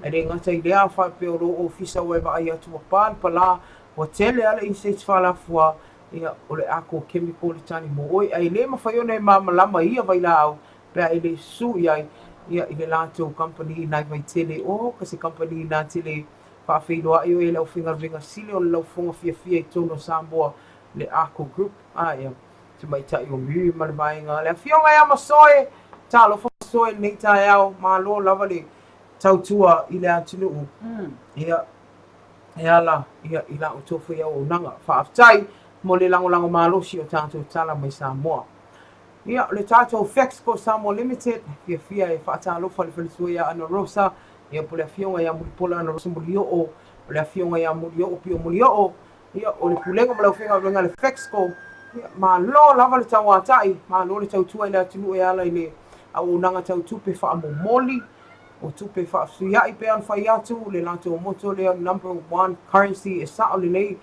C: e le gata i lea, a faapea o lou ofisa ua e vaai atu ua pa le palā, ua tele lava le inisiaiti faalafua, ia, o le Arco Chemical le tali mo oe. Ae le mafai ona e malamalama i ia vailaau pe a e le susu i ai, ia, i le latou kamupani i nai Vaitele. O ka se kamupani na te le faafeiloai oe e le aufaigaluega sili ona laufofoga fiafia i totonu o Samoa, le Arco Group. A, ia. Tamaitai o Miri ma le vaega. Le afioga ia Masoe, talofa Masoe i lenei taeao, malo lava le tautua i le atunuu. Ia, e ala ia i la outou foi auaunaga. Faafetai mo le lagolago malosi o tatou tala mai Samoa. Ia, o le tatou Fexco Samoa Limited, fiafia e faatalofa i le faletua ia Ana Rosa, ia po o le afioga ia Mulipola Ana Rosa Mulioo, o le afioga ia Mulioo Pio Mulioo, Ia, o le Pulega ma le Aufaigaluega a le Fexco, ia, malo lava le tauatai, malo le tautua i le atunuu e ala i le auaunaga tau tupe faamomoli, o tupe faafesuia'i pei ona fai atu, le latou motto lea, number one currency, e sao lelei,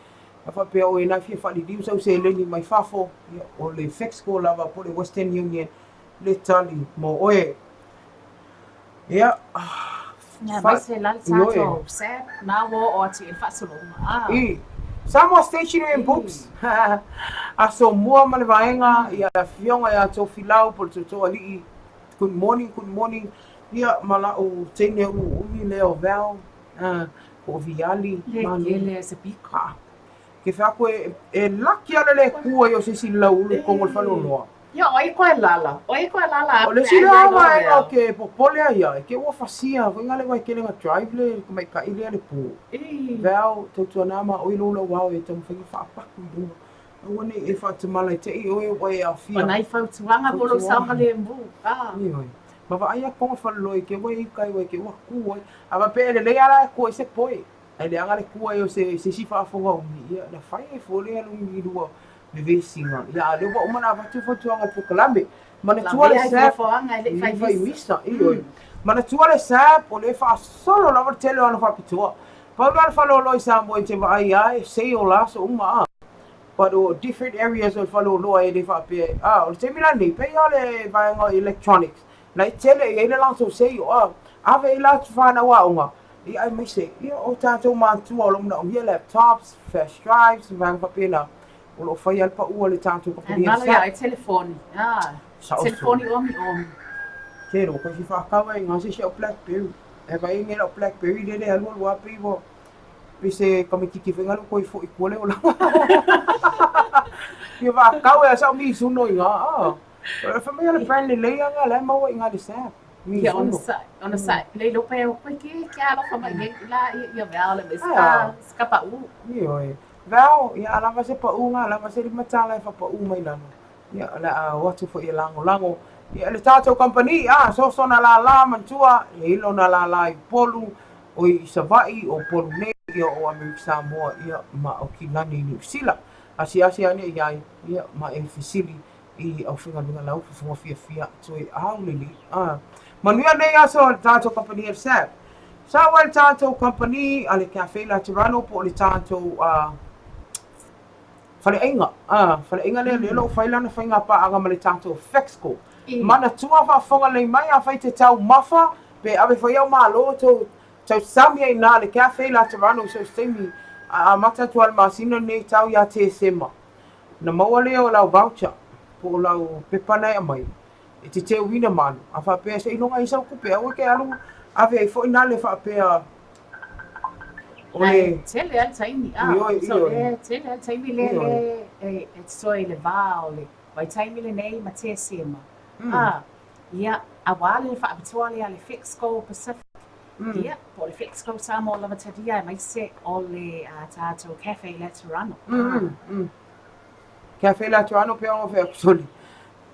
C: a faapea o e na e fia faaliliu sau seleni mai fafo, ia, o le Fexco lava po o le Western Union le tali mo oe. Ia,
O: Ia, mai se la le tatou SAB, na ua oo atu i le faasologa. Ah.
C: I Samoa Stationery and Books, aso mua ma le vaega, ia le afioga ia Tofilau po o le Tootooalii, good morning, good morning, ia ma lau teine uluumi lea o Val, po o Viali.
O: Le tele se pika.
C: Ke whea koe e laki ana le kua i o se isi lau ulu i kongo le whanonoa.
O: Ia, o ai koe lala? O ai koe lala
C: O le isi lea vaega o ke popole ai ia, e ke ua fasia foi nga le wai kele nga drive le tamaitai lea le po. Val, tautuana ma oi lou lau ao e taumafai e faapaku i luga. Aua nei e faatamala i te i oe ua e aafia.
O: O nai fautuaga mo lou saogalemu. Ah.
C: Ioe. Ma vaai a kongo whaloloi ke ua i kai wai ke ua ku ai. A faapea e lelei a la e kua i se poi. Ae leaga le kua ai o se se isi faafofoga umi, ia na fai ai fua lea lumi lua vevesiga. Ia a o lea ua uma ona avatu fautuaga i le polokalame. Manatua le SAP, e le fai misa, ioe. Manatua le SAP, o lea e faasolo lava le tele o ana faapitoa. Pau lea o le faleoloa i Samoa e te vaai lava e sale lava aso uma a. But o different areas o le faleoloa e le faapea, a o le taimi la lenei, pei lava o le vaega o electronics, la e tele i ai le latou sale a. Ave ai la fanau aoga, Ia aemaise, ia o tatou matua o lo o manaomia laptops, flash drives ma vaega faapena, o lo o fai lava le pau a le tatou
O: kamupani a le SAP. Ai telefoni, ah, telefoni omi omi.
C: Ke ro koe whakau ai ngā se se o Blackberry. E vai nge lau Blackberry le le alu alu a pei ua pe se kamitiki whenga lo koe fo i kua le ola. Ia whakau e asa o Mizuno i ngā, ah. Whai mai o le brand lelei a ngā la e maua i ngā le SAP.
O: Ia, ona saʻi, ona saʻi. Lei lo peo koe ke, ke alofa mai nei la, ia, ia Val le mai ska, ska paʻu.
C: Ioe. Val, ia a lava se paʻuga, a lava se limatala e fapaʻu mai lalo. Ia, o le a o atu foi e lagolago. Ia, le tatou kamupani, a, soso nā lālā manatua, e ilo nā lālā i Upolu, o i Savaʻi, o Upolu nei, ia o Amerika Samoa, ia ma Aukilani i Niu Sila. Asiasi ane i ai, ia, ma e fesili i aufaigaluega lau fofoga fiafia toe ao lelei. A manuia nei aso a le tatou kamupani a le SAB. Sa ua le tatou kamupani a le Cafe Laterano po o le tatou faleaiga. A faleaiga lea lea o lo o fai lana faiga paaga ma le tatou Fexco. Manatua faafofoga lelei mai afai te taumafa pe ave foi au malo tou tausami ai ina le Cafe Laterano i so o se taimi a amata atu lava i le masina lenei tau ia Tesema. Ona maua lea o lau voucher po o lau pepa na e aumai e te teuina ma alu. A faapea seiloga i ai sau tupe, aua e te alu ave ai foi nale faapea O le.
O: Ae tele lava le taimi, a.
C: Ioe,
O: So,
C: ioe.
O: e tele lava le taimi lea
C: Ioe.
O: le e, e totoe i le va o le vaitaimi lenei ma Tesema. A, ia, auā le faapitoa lea a le Fexco Pacific, ia, po o le Fexco Samoa lava talia aemaise o le a tatou Cafe Laterano. A.
C: Cafe Laterano pe ona fai atu soli.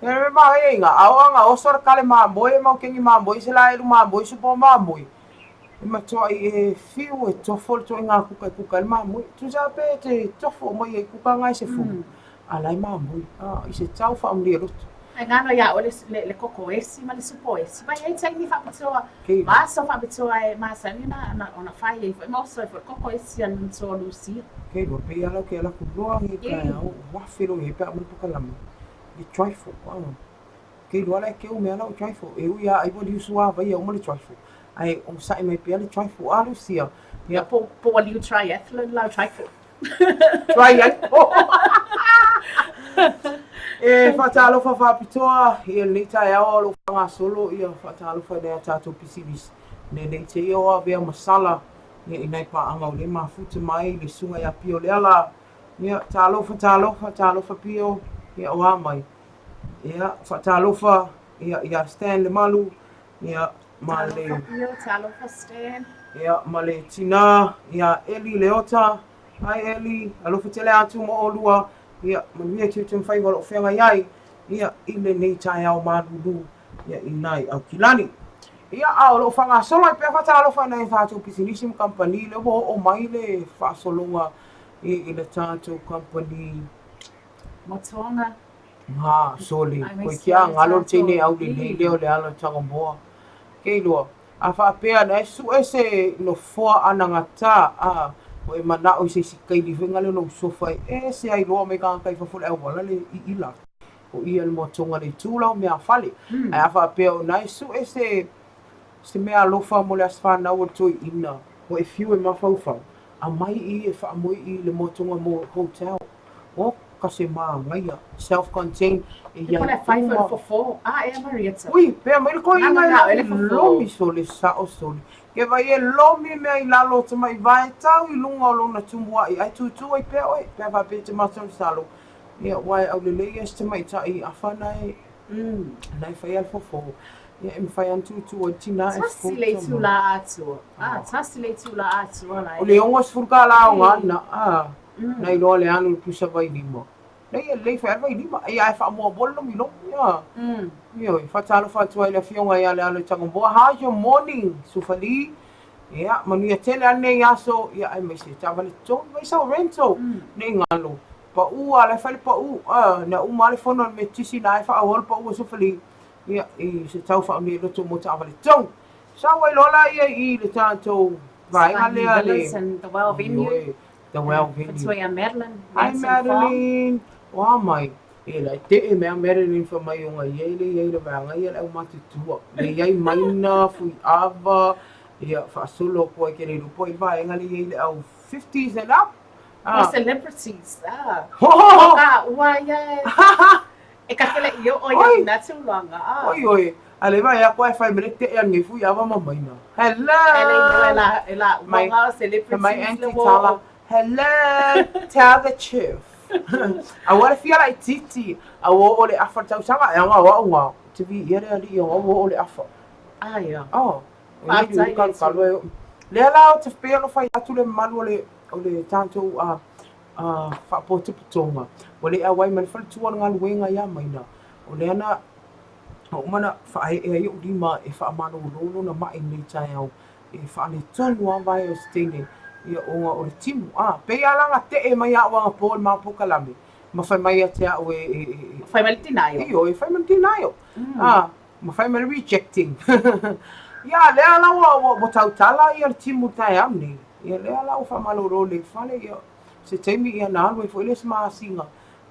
C: E re ma e inga, a o anga oso le kale mamoe, mau kengi mamoe, se la elu mamoe, supo mamoe. E matua i e fiu e tofo le toʻiga kuka e kuka ai le mamoe. Tusa pe e te tofo uma i ai kuka ga e se fulu, a la e mamoe, a i se tau faamalie loto.
O: Ae galo iā oe le, le koko esi ma le supo esi. Mai ai taimi faapitoa,
C: Kei.
O: ma aso faapitoa e masani ona, ona, ona fai ai foi ma oso ai foi le koko esi a le Matua Lucia.
C: Kei lua, pei ala o ke ala ku loa ngi ka au, wafe lo i pe a mai pokalame, i trifle, a. Kei loa la e keu mea la o trifle, e ui a ai ua liu suāwai ia uma le trifle, ae onosai mai pea le trifle. A Lucia, ia.
O: Po, po ua liu triathlon la o trifle.
C: Triathlon! E faatalofa faapitoa ia lenei taeao o lo o faagasolo ia faatalofa i nai a tatou pisinisi. Lenei te ia o avea ma sala ia i nai paaga o lea mafuta mai le susuga ia Pio Leala. Ia talofa talofa talofa Pio, ia o a mai. Ia, faatalofa ia, ia Stan Lemalu, ia, ma le...
O: Talofa Pio, talofa Stan.
C: Ia, ma le tinā, ia Eli Leota. Hi Eli, alofa tele atu mo ʻolua. Ia, manuia tiute ma faiva o lo o feagai ai, ia, i lenei taeao malūlū, ia, i nai Aukilani. Ia, a o lo o faagasolo ai pea faatalofa i nai a tatou pisinisi ma kamupani, lea ua oo mai le faasologa i, i le tatou kamupani
O: Motuoga.
C: Ngā, sole, koe ki a ngalo le teine au le nei lea o le ala o Tagamoa. Kei loa, a faapea na e sue se nofoa anagatā, a, ua e manao i se isi kaili foi ngale lou sofa e ese ai loa mai tagata i fafo le auala le i ila. O ia le moatoga le itu la o mea fale. Ae a faapea o na e sue se se mea alofa mo le aso fanau o le toeaina, ua e fiu e mafaufau, aumai i e faamoe i le moatoga mo hotel. O ka se māngaia, self contained, e iai
O: uma. Fai foi le fofo, a ea Marietta.
C: Ui, pea mai le koiga i lomi sole, sao sole. Ke vai e lomi mea i lalo o tamai vae tau i luga o lona tumua'i, ae tūtū ai pea oe, pe a faapea e te masalosalo. Ia, ua e aulelei ia si tamaitai afa na e, na e faia le fofo. Ia, e mafai lava ona tūtū ai le tinā e fofo.
O: Tasi le itulā atoa. A, tasi le itulā atoa la e.
C: O le $60 o gana, a. Na iloa le alu i le pusa vailima. Lei e lelei fai ai le vailima. Ia ae faamuamua le lomilomi, ia. Ioe, faatalofa atu ai i le Afioga ia Lealo i Tagamoa. How's your morning, Sufali? Ia, manuia tele lava lenei aso, ia aemaise taavale totogi mai sau rental, nei galo. Pau a, la e fai le pau, a, na uma lava le fono a le Metotisi na e faaauau le pau a Sufali, ia, i se tau faameloto mo taavale totogi. Sau ai loa laia i le tatou vaega lea le...
O: Villas and the Well Venue.
C: Ioe, The Well Venue.
O: Fatoia ia Madeline.
C: Hi Madeline. O a mai? E la e tee mea Madeline fa mai onga iai le iai le vaega ia le au matutua. Le iai maina, fuiava, ia faasolo atu ai ke le iloa po o ai le vaega le iai le au 50s and up.
O: Ah. celebrities. Ah. Oh. Ka ua ia e. E ka kele i o ia na tulaga. Ah.
C: Oi oi. A le vai aku ai fai mele te e ngai fui ava ma maina. Hello.
O: Ele ua la e la ua ngā celebrities.
C: My auntie Tala. Hello. Tell the truth. A ua le fia lai titi. A ua o le afa le tausaga e anga o au ngā. Te vi ia le ali o ua o le afa.
O: Ah ia.
C: Oh. Faafetai i le Atua. Lea la ou te pei ona fai atu le mamalu o le o le tatou a a faapotopotoga ua le auai mai le faletua o le galuega ia Maina. O lea na ua uma ona faaee ai ou lima e faamalolo lona mai i lenei taeao e faaletonu lava vae o se teine ia ona o le timu. A pei lava la na tee mai au anapo i le mapokalame ma fai mai ia te au e e e
O: Fai mai le denial.
C: Ioe, fai mai le denial. A Ma fai mai le rejecting. Ia, lea la ua, ua, ua tautala ia le timu taeao nei. Ia, lea la ua faamalolo le fale, ia, se taimi ia na alu ai foi lea se masina,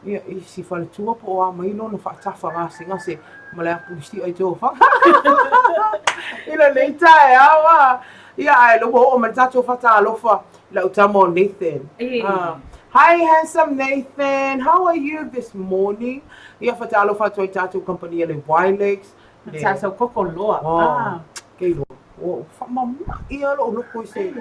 C: ia, i si faletua po o a mai lona faatafa gasegase ma le apulisia i tofaga. I lenei taeao, a. Ia, ae lea ua oo mai le tatou faatalofa i lau tama o Nathan. Ah. Hi handsome Nathan, how are you this morning? Ia faatalofa atu ai tatou kamupani a le Wilex.
O: Le tatou koko loa.
C: Oh, ah. Kei loa. Ua faamama'i lava lou loko i se,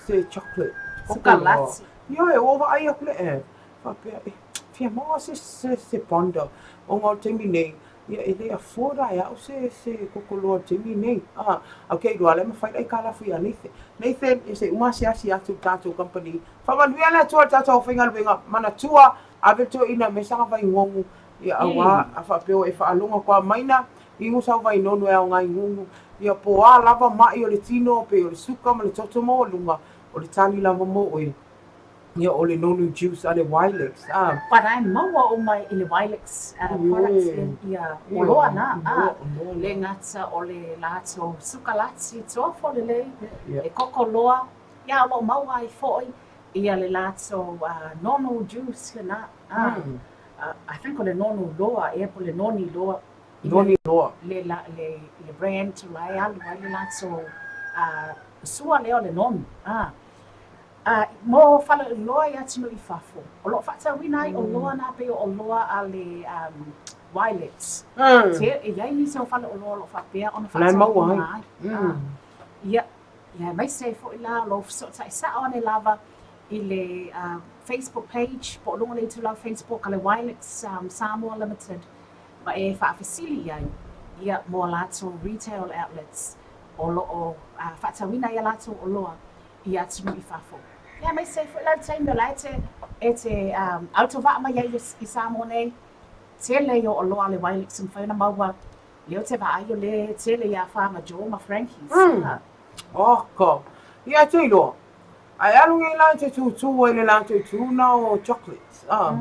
C: se chocolate.
O: Sukalati.
C: Ioe, ua ou vaai aku le ad, faapea, e fia maua se, se, se bonder, ona o le taimi nei, ia e le afford a e au se, se koko loa i le taimi nei. A, a ou te iloa o la e mafai le aitalafu ia Nathan. Nathan, ia se i uma asiasi atu i le tatou company. Faamanuia le Atua i le tatou aufaigaluega, manatua, ave le toeaina e aumai sana vainogu, ia auā, a faapea ua e faalogo atu lava, Maina, inu sau vainonu e aoga i gugu, ia po o a lava ma'i o le tino, pei o le suka ma le toto maualuga, o le tali lava mo oe, ia o le nonu juice a le Wilex, a.
O: But ai maua uma i le Wilex products ia oloa na, a, le gata o le latou sukalati tofo lelei, le koko loa, ia o lo o maua ai foi ia le latou nonu juice lena, a, I think o le nonu loa ea po o le noni loa.
C: Noni loa.
O: Le, le, le, le brand la e alu ai le latou sua lea o le nonu. A, a, mo faleoloa i atunuu i fafo, o lo o faatauina ai oloa na pei o oloa a le um, Wilex. Te, e i ai nisi o faleoloa o lo o faapea ona faatauina ai. A, ia, ia aemaise ai foi la o lou fesootai sao ane lava i le uh, Facebook page po o luga o le itulau Facebook a le Wilex um, Samoa Limited ma e faafesili i ai ia mo a latou retail outlets o lo o uh, faatauina ai a latou oloa i atunuu i fafo. Ia aemaise ai foi la le taimi o la e te, e te um, autovaa mai ai i Samoa nei, tele ia o oloa a le Wilex e mafai ona maua, lea ou te vaai o lea e tele ia Farmer Joe ma Frankie's.
C: Oka. Ia te iloa. Ae alu nei la te tūtū ai le latou tuna o chocolates. Ah.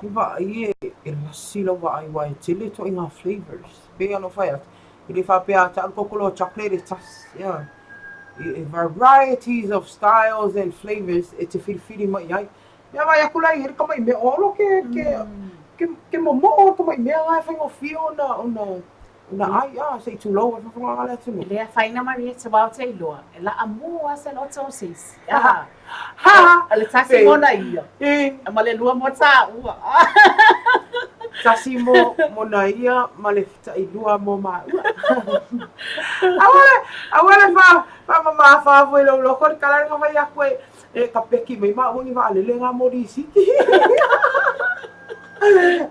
C: I vaai e, e lasi lau vaai aua e tele ituaiga flavours. Pei ona ou fai atu, e le faapea a tau le kokolo o chocolate e tasi, yeah. E varieties of styles and flavours e te whiriwhiri mai ai. Ia vaai aku la i hele ka maʻi mea olo ke, ke, ke, ke momoʻo ka maʻi mea la e faigofie ona, ona, ona ʻai, a, se i tulou ai faafofoga a le atunuu.
O: E le afaina Marietta aua ou te iloa, e laʻa mua se loto o se isi. O le tasi mo na ia, ma le lua mo tāua.
C: Tasi mo, mo na ia ma le tailua mo māua. Aua le, aua le fa, faamamāfā foi lou loko le tala le fai aku e, e ka peki mai māua ni vaalele ngā mo lisiti.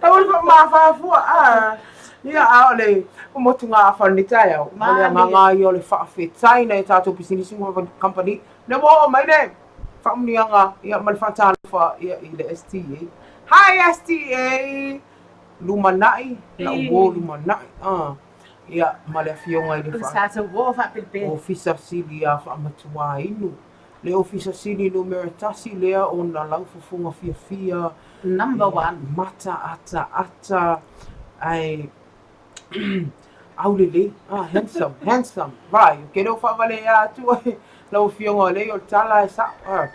C: Aua le faamāfā fua, a. Ia, a o le motugaafa o lenei taeao, o le agaga ia o le faafetai i nai a tatou pisinisi ma kamupani. Lea ua oo mai le faamanuiaga ia ma le faatalofa ia i le STA. Hi STA! Lumanai, lau uo lumanai. Ah. Ia, ma le afioga i le Ofisa Sili ia Faamatuainu. Le Ofisa Sili numera tasi lea o na laufofoga fiafia.
O: Number one.
C: Mata ata ata ae aulelei. Ah, handsome, handsome. Vai, ke leo whaawale atu ai lau afioga o lea o le tala e sa'o. Ah.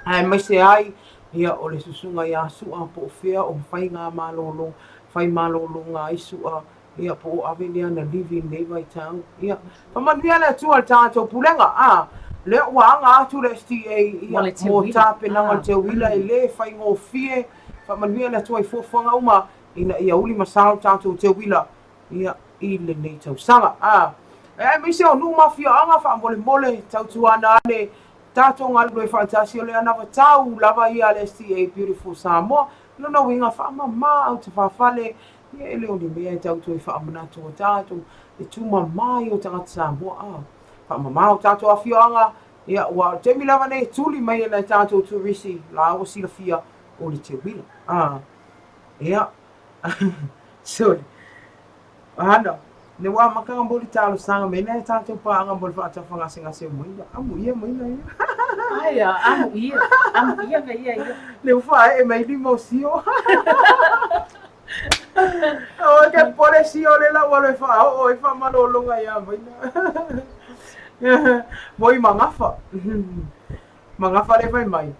C: Aemaise ai ia o le susuga iā Su'a po o fea o fai ngā malōlō, fai malōlōga ai Su'a, ia po o ave lea na livi i lenei vaitau. Ia, faamanuia le Atua i le tatou pulega, ā, lea ua aga atu le STA ia mō tapenaga o le teuila e le faigofie. Faamanuia le Atua i fuafuaga uma ina ia uli ma sao le tatou teuila ia i lenei tausaga. Ā, aemaise o nuu ma afioaga faamolemole tautuana ane Tatou galulue faatasi o le anavatau lava ia a le STA Beautiful Samoa. Lona uiga faamama au tafafale ia e le o ni mea e tau toe faamanatu o tatou e tumama ai o tagata Samoa a faamama o tatou afioaga ia ua o le taimi lava nei e tuli mai e nai tatou turisi la ua silafia o le teuila a ia sorry Ana, le ua amataga mo le talosaga mai nai a tatou paaga mo le faatafa gasegase o Maina. Amuia Maina ia.
O: Aia, amuia, amuia na ia ia.
C: Le ua faaee mai lima o Sio. Aua ke pole Sio le lau alo e faaoo ai faamalologa ia Maina. Moi magafa. Magafa le fai mai.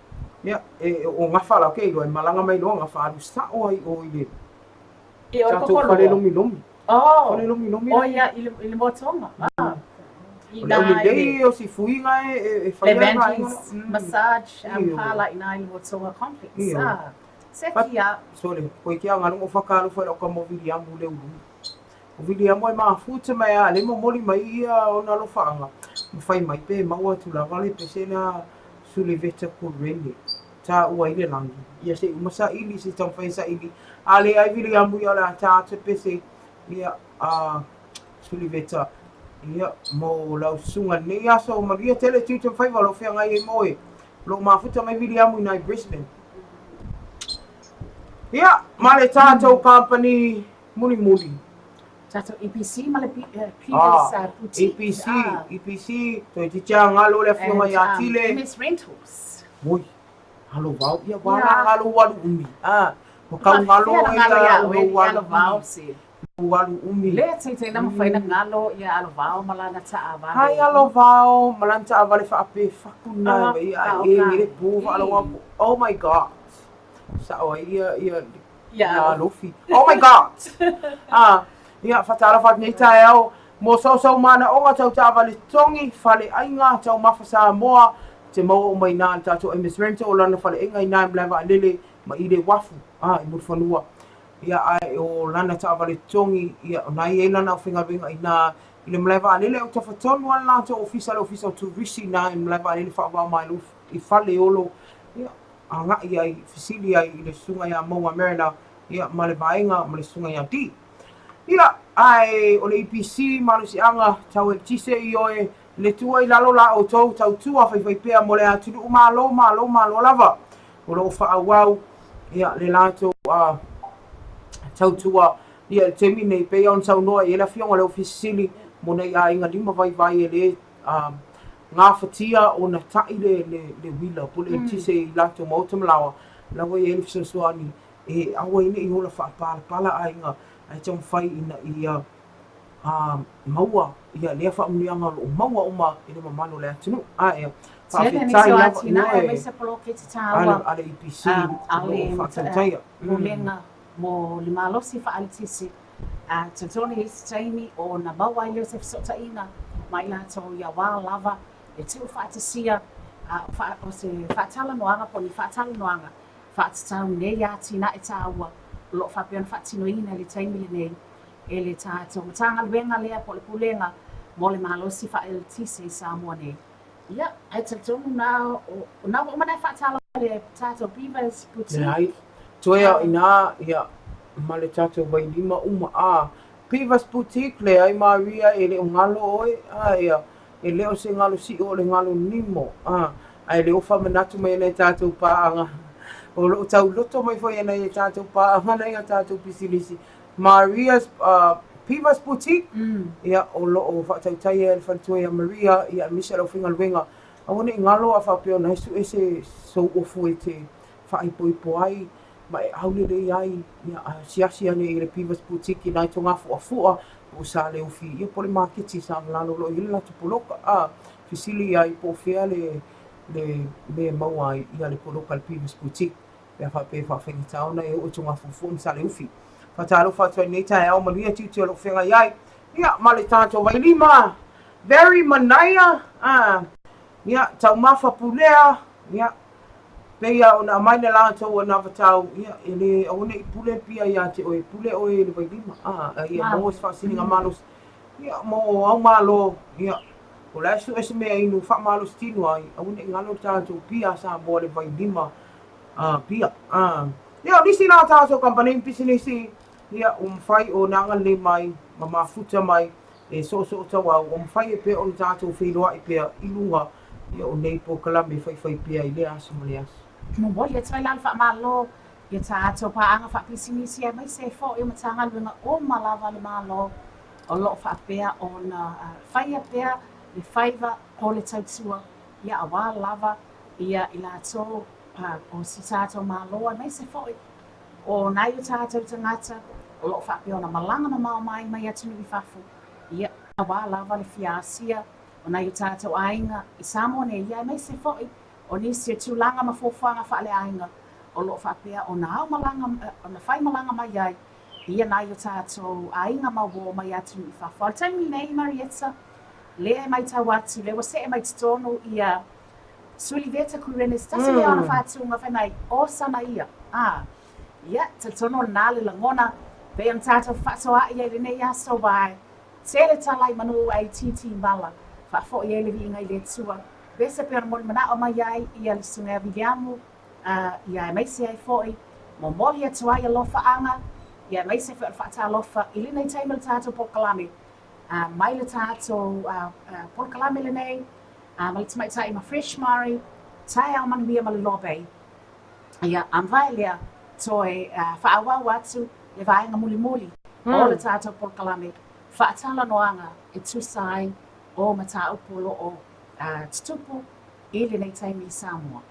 C: Ia, e, o gafa la, ke iloa, e malaga mai loa gafa alu sa'o ai o i le
O: I o le
C: Tatou
O: kokoloa.
C: fale lomilomi.
O: Oh.
C: Fale lomilomi.
O: Oh ia, i le, i le motoga. Ah. I
C: O le
O: nā i
C: aulelei o si fuiga e, e, e
O: Le
C: fai ai vaega
O: Vandy's
C: la.
O: Massage
C: Io.
O: Parlour i nā i le Motoga Complex.
C: Io.
O: Ah. Se
C: But,
O: kia.
C: sorry, koe ki a ngalo o whakaalofa i lau kama o Viliamu le ulu. O Viliamu e mafuta mai a le momoli mai ia ona alofaanga. Ma fai mai pe maua atu lava le pese na. Suliveta Kurene, taua i le lagi, ia se i uma saili, se i taumafai e saili, a leai Viliamu ia o le a ta atu pese, ia, a Suliveta, ia, mo lau susuga i lenei aso, manuia tele tiute ma faiva o lo o feagai ai ma oe. O lo o mafuta mai Viliamu i nai Brisbane. Ia, ma le tatou company mulimuli.
O: Tatou EPC ma le Peters Boutique.
C: EPC, EPC, toeitiiti lava galo le afioga ia Tile.
O: MS Rentals.
C: Oi, galo vao, ia ua la galo ua alu umi. Ah, ua kau galo
O: ia ua alu vao se.
C: Ua alu umi.
O: Le taitai na mafai na galo ia alo vao ma lana taavale.
C: Hai alo vao ma lana taavale faape faku na ia e le pu faalogo atu. Oh my God. Sao ai ia ia ia alofi. Oh my God. Ah, ia faatalofa atu nei taeao mo soosoo manaoga tau taavale togi, faleaiga, taumafa Samoa, te maua uma i ina i le tatou MS Rental o lana faleaiga i ina i Malaevaalele ma i le uafu, ah, i Mulifanua. Ia, ae o lana taavale togi, ia, o na e i ai lana aufaigaluega i ina i le malaevaalele, o tafatonu lava le latou ofisa, le ofisa o turisi i ina i le malaevaalele faava-o-Malo i Faleolo, ia, agai ai, fesili ai i le susuga ia Mauga Mariner, ia, ma le vaega ma le susuga ia Dee. Ia, ae o le EPC malosiaga tau eletise ioe, le tua i lalo la outou tautua faifaipea mo le atunuu malo, malo, malo lava. O lo o faaauau, ia, le latou tautua, ia, i le taimi nei, pei ona saunoa i ai le Afioga i le Ofisa Sili mo nai aiga lima vaivai e le gafatia ona ta'i le, le, le uila po o le eletise i latou maota ma laoa, la ua i ai le fesoasoani e aua ai ne i ola faapalapala aiga ae taumafai ina ia maua ia lea faamanuiaga o lo o maua uma i le mamalu o le atunuu. Ae
O: faafetai lava ioe
C: a le EPC o lo o faatautaia.
O: Pulega mo le malosi faaeletise talitonu i isi taimi ona maua ai lea o se fesootaiga ma i latou ia wā lava e tuufaatasia o se faatalanoaga po o ni faatalanoaga faatatau nei atinae tāua o lo o faapea ona faatinoina i le taimi lenei e le tatou Matagaluega lea po o le Pulega mo le Malosi Faaeletise i Samoa nei. Ia, ae talitonu na, o na ua uma ona e faatalofa i le tatou Beavers Boutique.
C: Leai, toe a o ina, ia, ma le tatou vailima uma, a, Beavers Boutique, leai Maria, e le o galo oe, a, ia, e le o se galo siʻu o le galo nimo, a, ae le o faamanatu mai ana e tatou paaga, o lo o tauloto mai foi ana e tatou paaga nai a tatou pisinisi, Maria's Pivas Boutique, ia, o lo o faatautaia e le faletua ia Maria, ia, aemaise o le aufaigaluega. Aua ne i galo a faapea o na e sue se sou ofu e te faaipoipo ai ma e au lelei ai, ia, a asiasi ane i le Pivas Boutique i nai Togafuafua po o Saleufi, ia, po o le maketi i Savalalo o lo o i ai le latou poloka, a fesili ai po o fea le, le mea e maua ai, ia, le poloka a le Pivas Boutique. Pe a faapea e faafaigata ona e oo i Togafuafua ma Saleufi. Faatalofa atu ai i lenei taeao manuia tiute o lo o feagai ai. Ia, ma le tatou vailima, very manaia, ah, ia, taumafa pulea, ia, pei lava ona aumai le latou anavatau, ia, e le, aua ne i pule le pia ia te oe, pule oe i le vailima, ah, a ia maua se faasiliga malosi, ia, mo au malo, ia, o la e sue se mea inu faamalosi tino ai, aua ne i galo le tatou pia a Samoa le vailima, Pia. Ia, o nisi la tatou kamupani ma pisinisi, ia, ua mafai ona agalelei mai ma mafuta mai e soosoo tauau, ua mafai ai pea ona tatou feiloai pea i luga, ia, o nei polokalame e faifai pea i lea aso ma lea aso.
O: Momoli atu ai la le faamalo i a tatou paaga faapisinisi aemaise ai foi o Matagaluega uma lava a le Malo o lo o faapea ona faia pea le faiva o le tautua, ia aua lava ia i latou o si tatou Malo aemaise foi o nai o tatou tagata o lo o faapea ona malaga mamao mai mai atunuu i fafo, ia, aua lava le fia asia o nai o tatou aiga i Samoa nei, ia aemaise foi o nisi o tulaga ma fuafuaga faaleaiga o lo o faapea ona ao malaga, ona fai malaga mai ai ia nai o tatou aiga ma uō mai atunuu i fafo. A o le taimi lenei, Marietta, lea e matau atu, lea ua see mai totonu ia Suliveta Kurene, se tasi lea o ana faatuga, fai mai, o sana ia. A, ia, talitonu o lena le lagona, pei ona tatou fefaasoaai ai i lenei aso, aua e tele tala i manu ae itiiti mala, faafoi ai le viiga i le Atua. Pese pei ona molimana'o mai ai ia le Susuga ia Viliamu, ia aemaise ai foi momoli atu ai alofaaga, ia aemaise foi o le faatalofa i lenei taimi o le tatou polokalame, mai le tatou polokalame lenei ma le tamaitai ma Fresh Murray, taeao manuia ma le Lobe. Ia, a mavae lea, toe faaauau atu le vaega mulimuli o le tatou polokalame faatalanoaga e tusa ai o mataupu o lo o tutupu i lenei taimi i Samoa.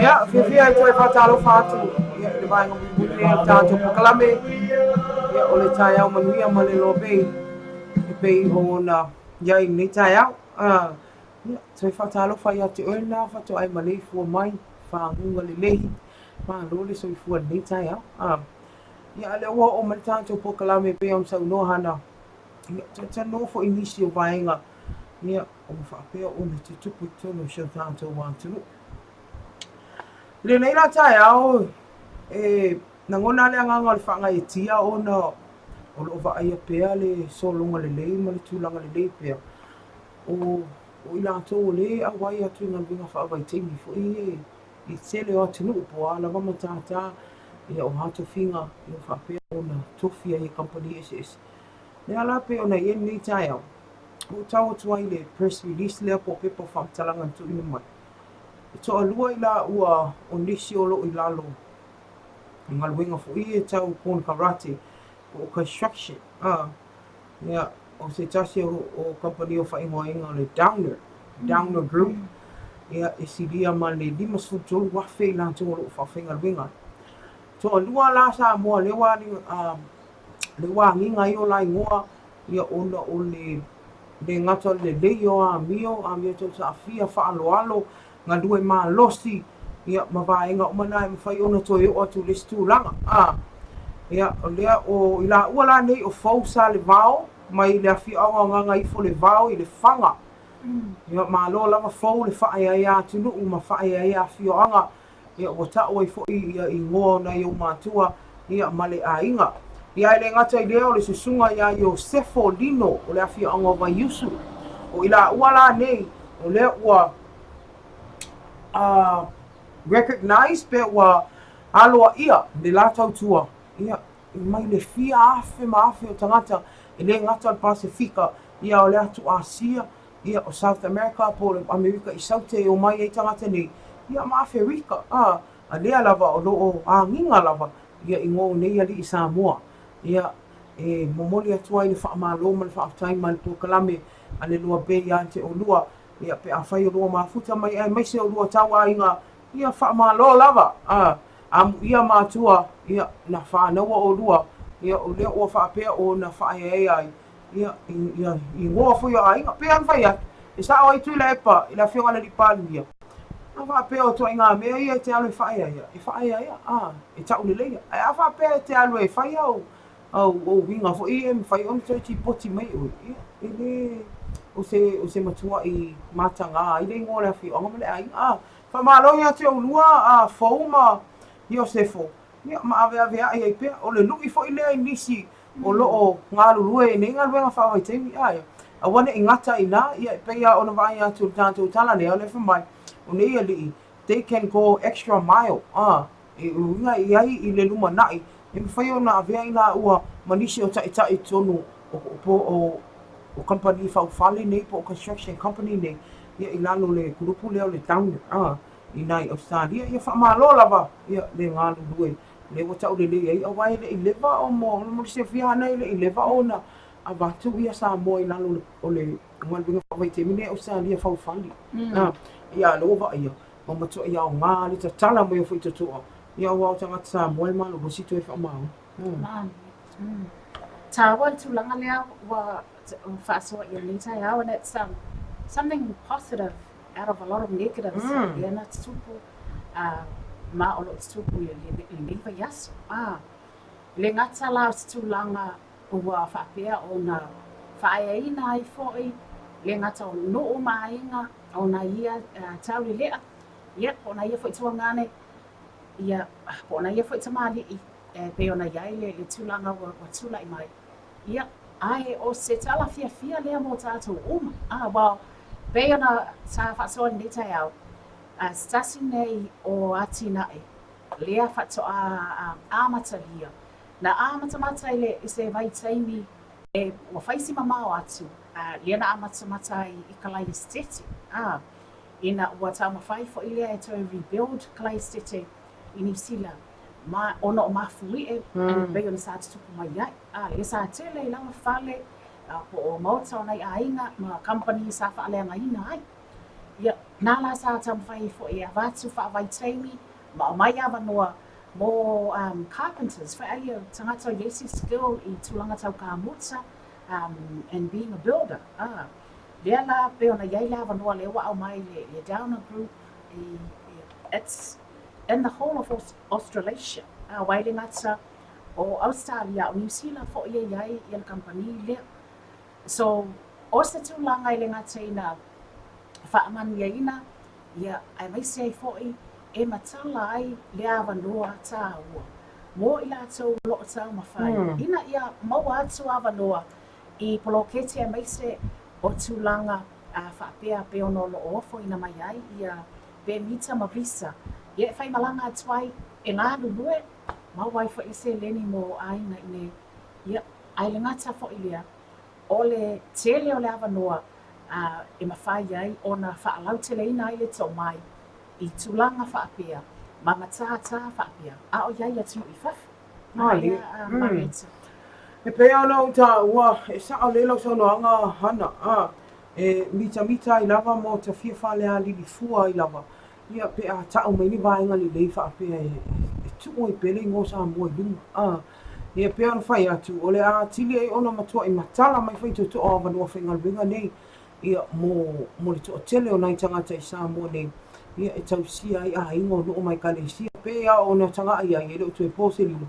C: Ia, fiafia e toe faatalofa atu ia, i le vaega mulimuli lenei o le tatou polokalame, ia, o le taeao manuia ma le Lobe e pei ona i ai i lenei taeao. Uh, ia, toe faatalofa ia te oe lena faatoa e maleifua mai, faguga lelei, malo le soifua i lenei taeao. Uh, ia, a lea ua oo mai le tatou polokalame e pei ona saunoa Hana, ia, toe talanoa foi i nisi o vaega, ia, ua faapea ona tutupu i totonu o si o tatou atunuu. I lenei la taeao, e lagona le agaga o le faagaeetia ona o lo o vaaia pea le sologa lelei ma le tulaga lelei pea o o i latou o lea e auai atu i galuega faavaitaimi foi ia i le tele o atunuu po o a lava matata, ia o a tofiga ua faapea ona tofi ai e kamupani eseese. Lea la pei ona i ai lenei taeao. Ua ou tau atu ai i le press release lea po o pepa faamatalaga na tuuina mai. E toalua i laua o nisi o lo o i lalo i galuega foi ia tau konekarate po o construction. A, ia, o se tasi o, o kamupani o faaigoaina o le Downer, Downer Group, ia, e silia ma le 53,000 i latou o lo o faafaigaluega ai. Toalua la Samoa lea ua, lea ua agiga ai o la igoa Ia ona o le le gata o le lelei o amio, amio tau taafia, faaaloalo, galue malosi, ia ma vaega uma na e mafai ona toe oo atu i le isi tulaga. A, ia, o lea o i laua la nei o Fou Salevao mai le afioaga o Gagaifolevao i Lefaga. Ia, malo lava Fou le faaeaea atunuu ma faaeaea afioaga. Ia, ua tau ai foi ia igoa o nai ou matua, ia, ma le aiga. Ia, ae le gata i lea, o le susuga ia Iosefo Lino o le afioaga o Vaiusu. O i laua la nei, o lea ua uh, recognize pe ua aloaia le la tautua, ia, mai le fia afe ma afe o tagata, e le gata o le Pasefika, ia, o le atu Asia, ia, o South America po o le Amerika i Saute e omai ai tagata nei, ia, ma Aferika, ā, a lea lava o lo o agiga lava ia igoa o nei aliʻi Samoa. Ia, e momoli atu ai le faamalo ma le faafetai ma le polokalame a le Lua Bay ia te oulua, ia, pe afai o lua mafuta mai aemaise o lua tauaiga, ia, faamalo lava, ā, amuia matua, ia, na fānaua oulua, ia, o lea ua faapea ona faaeaea ai Ia, ia, igoa foi o aiga. Pei ona fai atu, e sao ai Tuilaepa i le Afioga i le Alii Palemia, a faapea o ituaiga mea ia e te alu e faaeaea, e faaeaea, a, e tauleleia. Ae a faapea e te alu e fai au, au, ou uiga foi ia e mafai ona toe tipoti mai oe, ia, e le, o se, o se matuai mataga ai le igoa o le afioaga ma le aiga. A, faamalo ia te oulua, a, Fou ma Iosefo, ia, ma aveaveai ai pea. O le lui foi lea i nisi o lo o galulue i nei galuega faavaitaimi, ae aua ne i gata i ina, ia e pei lava ona vaai atu i le tatou tala lea, o lea e fai mai, o nei alii, they can go extra mile, a, e uiga i ai i le lumanai, e mafai ona avea i laua ma nisi o taitai i totonu o, o, o, o kamupani faufale nei po o construction company nei, ia i lalo o le kulupu lea o le Downer, a, i ina i Ausetalia. Ia faamalo lava, ia, le galulue Lea ua tau lelei ai aua e le i leva o mo mo le silafia ana e le i leva ona avatu ia Samoa i lalo o le galuega faavaitaimi nei Ausetalia faufale. Mm. Ia lea ua vaaia ua matuai aoga le tatala mai o faitotoa ia aua o tagata Samoa e malolosi toe faamaoni. Mm.
O: Mm. Tāua le tulaga lea ua faasoa i lenei taeao and it's um, something positive out of a lot of negatives mm. lea na tutupu uh, ma o lo o tutupu i lenei vaiaso. Ah, le gata la o se tulaga ua faapea ona faaeaina ai foi le gata o nuu ma aiga ona ia uh, taulelea, ia, po o nai ia foi tuagane, ia, po o nai ia foi tamalii, e pei ona i ai le, le tulaga ua, ua tulai mai. Ia, ae o se tala fiafia lea mo tātou uma. Ah, well, pei ona sa faasoa i lenei taeao, a se tasi nei o atinae lea faatoa amatalia. Na amatamata i le i se vaitaimi e ua fai si mamao atu, a lea na amatamata ai i Kalaesetete. A, ina ua taumafai foi lea e toe rebuild Kalaesetete i Niu Sila, ma ona o mafuie mm. pei ona sa tutupu mai ai. A, lea sa tele ai lava fale, a, po o maota o nai aiga ma kamupani sa faaleagaina ai. Ia, na la sa taumafai ai foi e avatu faavaitaimi ma aumai avanoa mo um, carpenters, whaealia tagata o i ai se skill i tulaga tau kamuta um, and being a builder. Ah, lea la pei ona i ai le avanoa lea ua aumai le, le Downer Group i, i, it's in the whole of Australasia. Ah, aua e le gata o Ausetalia, o Niu Sila foi e i ai ia le kamupani lea. So, o se tulaga e le gata ina faamanuiaina, ia, aemaise ai foi e matala ai le avanoa tāua mō i latou o lo o taumafai ina ia maua atu avanoa i poloketi aemaise o tulaga faapea pei ona o lo o ofoina mai ai ia pemita ma visa, ia e faimalaga atu ai e galulue, maua ai foi le seleni mo aiga i inei, ia, ae le gata foi lea. O le tele o le avanoa e mafai ai ona faalauteleina ai le tomai i tulaga faapea ma matātā faapea a o i ai atunuu i fafo.
C: Malie. Mm. E pei ona ou taua, e sao lelei lau saunoaga Hana, a, e mitamita ai lava ma ota fia falealili fua ai lava, ia pe a tau mai ni vaega lelei faapea e, e tuu ai pea le igoa o Samoa i luma. A, ia pei ona fai atu, o le a atili ai ona matuai matala mai faitotoa o avanoa faigaluega nei, ia, mo, mo le toatele o nai tagata i Samoa nei, ia, e tausia ai aiga o nuu ma ekalesia. Pei lava ona taga'i ai, e le o toe po se lilo,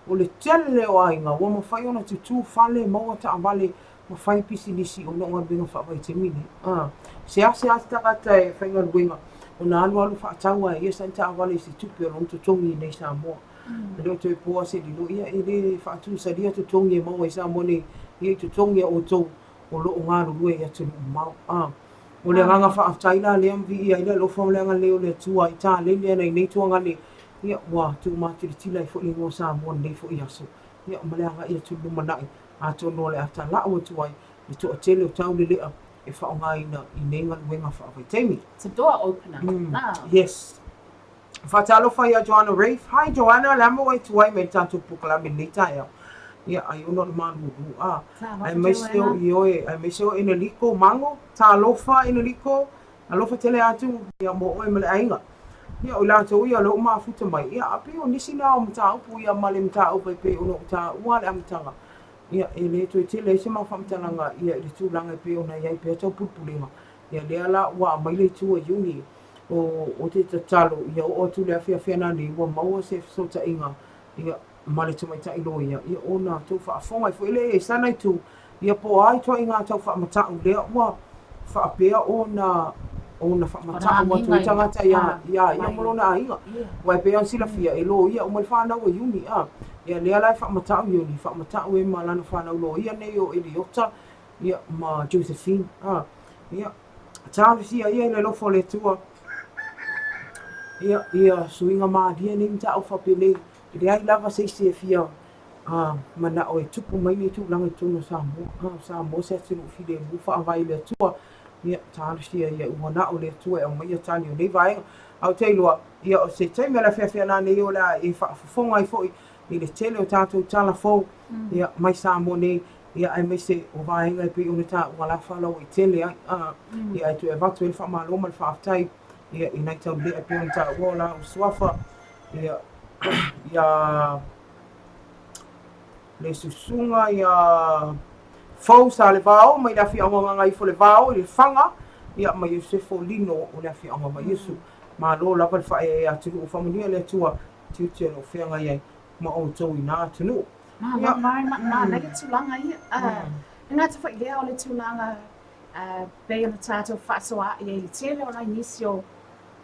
C: o le tele o aiga ua mafai ona tutū fale, maua taavale, ma fai pisinisi ona o galuega faavaitaimi nei. A, seasea se tagata e faigaluega ona alualu faatau a e ia sana taavale i se tupe o lona totogi i nei Samoa. E le o toe po lava se lilo, ia, e le faatusalia totogi e maua i Samoa nei, ia i totogi a outou o lo o galulue i atunuu mamao. A, o le agaga faafetai la lea ma viia ai le alofa ma le agalelei o le Atua i taleni ana i nei tuagane, ia, ua tuumatilatila ai foi le igoa o Samoa i lenei foi aso, ia, ma le agai atu i le lumanai, atonu o le a tala'u atu ai le toatele o taulelea e faaaogaina i nei galuega faavaitaimi.
O: It's a door opener. Mm, ah.
C: Yes. Faatalofa iā Joanna Reef. Hi Joanna, le a mea ua e tuai mai i le tatou polokalame i lenei taeao? Ia, ai ona o le malūlū. A, aemaise o ioe, aemaise o Eneliko Mango. Talofa Eneliko, alofa tele atu ia mo oe ma le aiga. Ia, o i latou ia o lea ua mafuta mai. Ia, a pei o nisi na o mataupu ia ma le mataupu e pei ona ou taua le amataga. Ia, e le toe tele ai se mau faamatalaga ia i le tulaga e pei ona i ai pea taupulepulega. Ia, lea la ua aumai le itu a Iuni. O te tatalo ia oo atu le afiafi ananei ua maua se fesootaiga ia ma le tamaitai loia ia ona tou faafofoga ai foi lea i sana itu ia po o a ituaiga tau faamata'u lea ua faapea ona ona faamata'u atu ai tagata iā iā ia ma lona aiga. Aua e pei ona silafia e loia uma le fanau a Iuni a ia lea la e faamata'u Iuni faamata'u ai ma lana fanau loia nei o Eliota ia ma Josephine a ia Talosia ia i le alofa o le Atua. Ia, ia suiga malie nei mataupu faapenei, e leai lava se isi e fia uh, manao e tupu mai nei tulaga i totonu o Samoa. Uh, o Samoa se atunuu filemu faavae i le Atua. Ia, talosia ia ua na o le Atua e aumaia tali o nei vaega. A ou te iloa, ia o se taimi o le afiafi ananei o le a e faafofoga ai foi i le tele o tatou tala fou, ia, mai Samoa nei, ia aemaise o vaega e pei ona taua la faalauaitele ai, a, ia e toe avatu ai le faamalo ma le faafetai, ia, i nai taulelea e pei ona taua o la ou suafa, ia, ia le susuga ia Fou Salevao mai le afioaga o Gagaifolevao i Lefaga, ia ma Iosefo Lino o le afioaga o Vaiusu. Malo lava le faaeaea atunuu, faamanuia le Atua tiute o lo o feagai ai ma outou i nā atunuu.
O: Malo mai, manaia tulaga ia. E gata foi lea o le tulaga pei ona tatou fefaasoaai ai i le tele o nai nisi o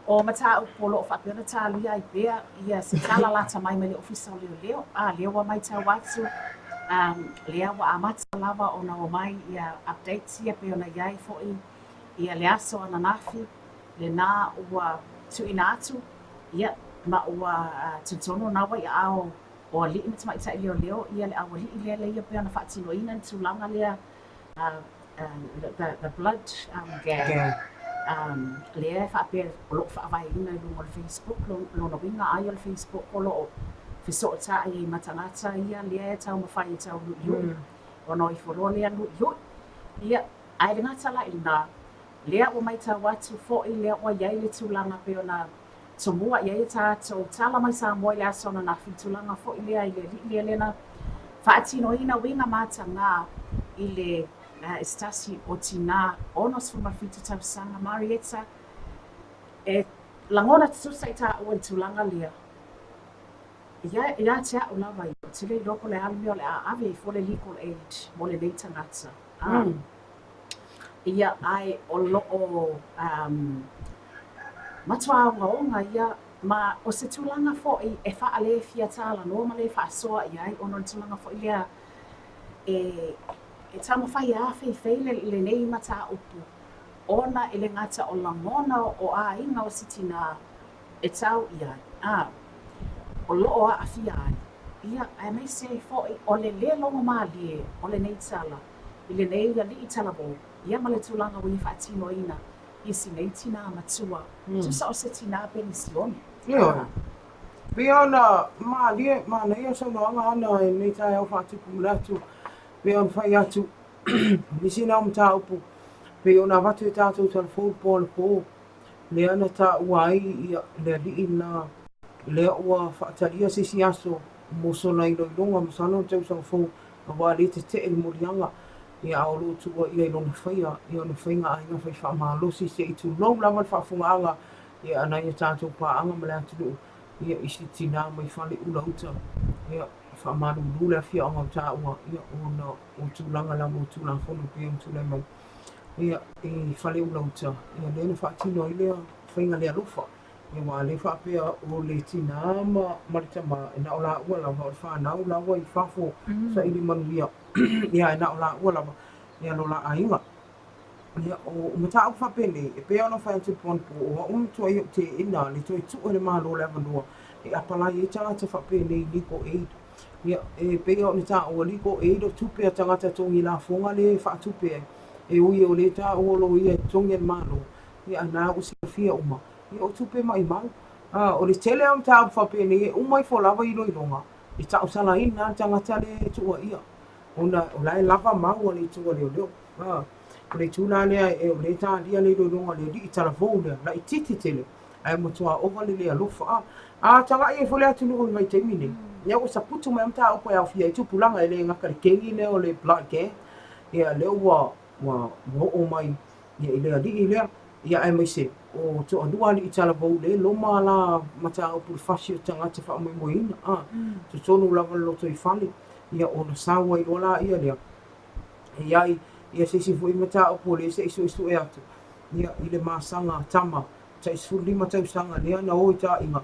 O: o mataupu o lo o faapea ona talia ai pea ia se tala lata mai mai le Ofisa o Leoleo. A, lea ua matau atu, lea ua amata lava ona omai ia updates ia pei ona i ai foi ia le aso ananafi lena ua tuuina atu, ia, ma ua talitonu na ua i aao o alii ma tamaitai leoleo ia le aualii lea lea pei ona faatinoina le tulaga lea the blood gang lea e faapea o lo o faavaeina i luga o le Facebook lona uiga ai o le Facebook o lo o fesootai ai ma tagata ia lea e taumafai e tauliuliui ona o ifo loa lea luiui ia ae le gata la i lena lea ua matau atu foi lea ua i ai le tulaga pei ona Tomua i ai a tatou tala mai Samoa i le aso ananafi, i le tulaga foi lea i le alii lea lea na faatinoina uiga matagā i le i se tasi o tinā 67 tausaga, Marietta, e lagona tutusa i taua i le tulaga lea. Ia, ia te au lava ia, ou te le iloa po o le a le mea o le a ave ifo le legal aid mo lenei tagata. Mm. Ia, ae o lo o um, matua ogaoga ia, ma o se tulaga foi e faale fia talanoa ma le faasoa i ai, ona o le tulaga foi lea e, e taumafai e afeifei le, lenei mataupu, ona e le gata o lagona o aiga o se tinā e tau i ai, a o lo o aafia ai, ia, aemaise ai foi o le lē logomalie o lenei tala. i lenei alii talavou, ia ma le tulaga ua ia faatinoina i si nei tinā matua, tusa o se tinā penisione.
C: Ioe. Pei ona malie, manaia saunoaga ana i lenei taeao faatupu manatu, pei ona fai atu, o nisi na o mataupu pei ona avatu e tatou talafou i le po anapo, lea na taua ai ia le alii lena lea ua faatalia se isi aso mo sona iloiloga masalo o le tausaga fou aua lea e tetee le moliaga ia a o lo o tuuaia i lona faia ia ona faiga aiga fai faamalosi se i tulou lava le faafofogaaga ia a nai a tatou paaga ma le atunuu ia i si tinā mai Faleula uta ia faamalulu le afioaga o taua ia ona o tulaga lava o Tulafono e pei ona tulai mai ia i Faleula uta ia lea na faatino ai lea faiga le alofa ia aua lea faapea o le tinā ma ma le tama e na o laua lava o le fanau lava i fafo saili manuia ia e na o laua lava ia lo la aiga. Ia, o mataupu faapenei, e pei ona fai atu i le po anapo, o au e matuai ou teena le toe tuu e le Malo le avanoa e apalai ai tagata faapenei i legal aid. Ia, e pei ona taua legal aid o tupe a tagata togi lafoga lea e faatupe ai, e ui o lea e taua o loia e totogi e le Malo, ia a na ua silafia uma, ia o tupe maimau. A, o le tele o mataupu faapenei e uma ifo lava iloiloga, e tausalaina lava le tagata lea e tuuaia, ona o la e lava mau a le itu a leoleo. A, o le itu la lea e, o lea e talia le iloiloga a le alii talavou lea, laitiiti tele, ae matua ova le le alofa. A, a tagai ai foi le atunuu i le vaitaimi nei, lea ua saputu mai a mataupu e aofia ai tupulaga, e le gata i le kegi lea o le Blood Gang, ia lea ua, ua, ua oo mai ia i le alii lea, ia aemaise o toalua alii talavou lea e loma la mataupu i le fasi o tagata faamoemoeina, a, totonu lava o le lotoifale, ia ona sau ai loa laia lea, E i ai ia se isi foi mataupu o lea se i suesue atu ia i le masaga tama tai 15 tausaga lea na o i taaiga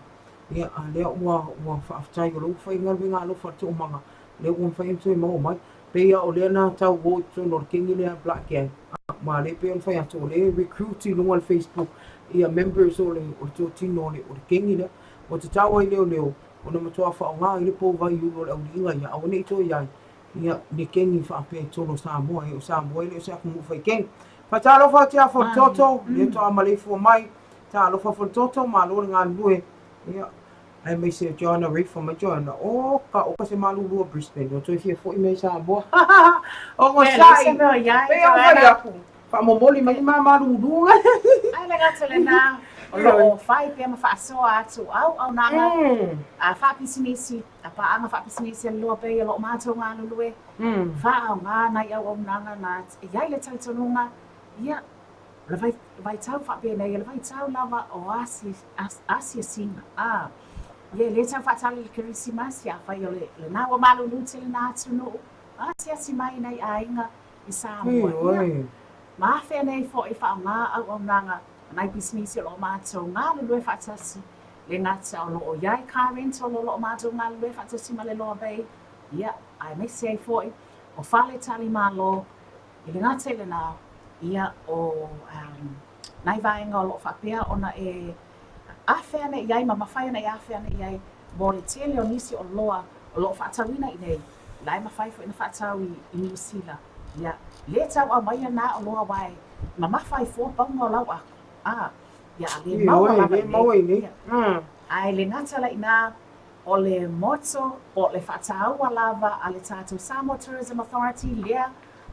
C: ia a lea ua ua faafetai o lou faigaluega alofa le toomaga lea ua mafai ona toe maua mai. Pei a o lea na tau o i totonu o le kegi lea Black Gang ma lea pei ona fai atu o lea e recruit i luga o le Facebook ia members o le o le totino o le o le kegi lea. Ua tatau ai leoleo ona matua faaaoga ai le pou vaiulu o le auliiga ia aua ne i toe i ai Ia, ni kegi faapea i totonu o Samoa, e o Samoa e le o se atunuu fai kegi. Faatalofa atu ia Foletoto, lea toa maleifua mai. Talofa Foletoto, malo le galulue. Ia, aemaise o Joanna Reef, fai mai Joanna, oka, oka se malulu o Brisbane, ua toe fia foi mai i Samoa. Onosai, pei ona fai atu, faamomoli mai ma maluluga.
O: Ai le gata lena, o lo o fai pea ma faasoa atu auaunaga a faapisinisi A paaga faapisinisi a le Loa Bay o lo o matou galulue, faaaoga nai auaunaga na e i ai le talitonuga, ia, o le vaitau faapenei, o le vaitau lava o asiasiga, a, ia, e le tau faatali i le Kerisimasi, afai o lena ua malulu tele nā atunuu, asiasi mai nai aiga i Samoa, ia, ma afea nei foi faaaoga auaunaga a nai pisinisi o lo o matou galulue faatasi le gata o lo o i ai car rental o lo o matou galulue faatasi ma le Loa Bay, ia, aemaise ai foi o fale tali malo i le gata i lena, ia, o um, nai vaega o lo o faapea ona e afe ane i ai ma mafai ona e afe ane i ai mo le tele o nisi oloa o lo o faatauina i nei, la e mafai foi ona faatau i, i Niu Sila. Ia, lē tau aumaia nā oloa aua e mamafa ai fua pauga o lau aku, a, Ia, a le maua lava i
C: nei. I nei.
O: Ae le gata la inā, o le motto po o le faataua lava a le tatou Samoa Tourism Authority lea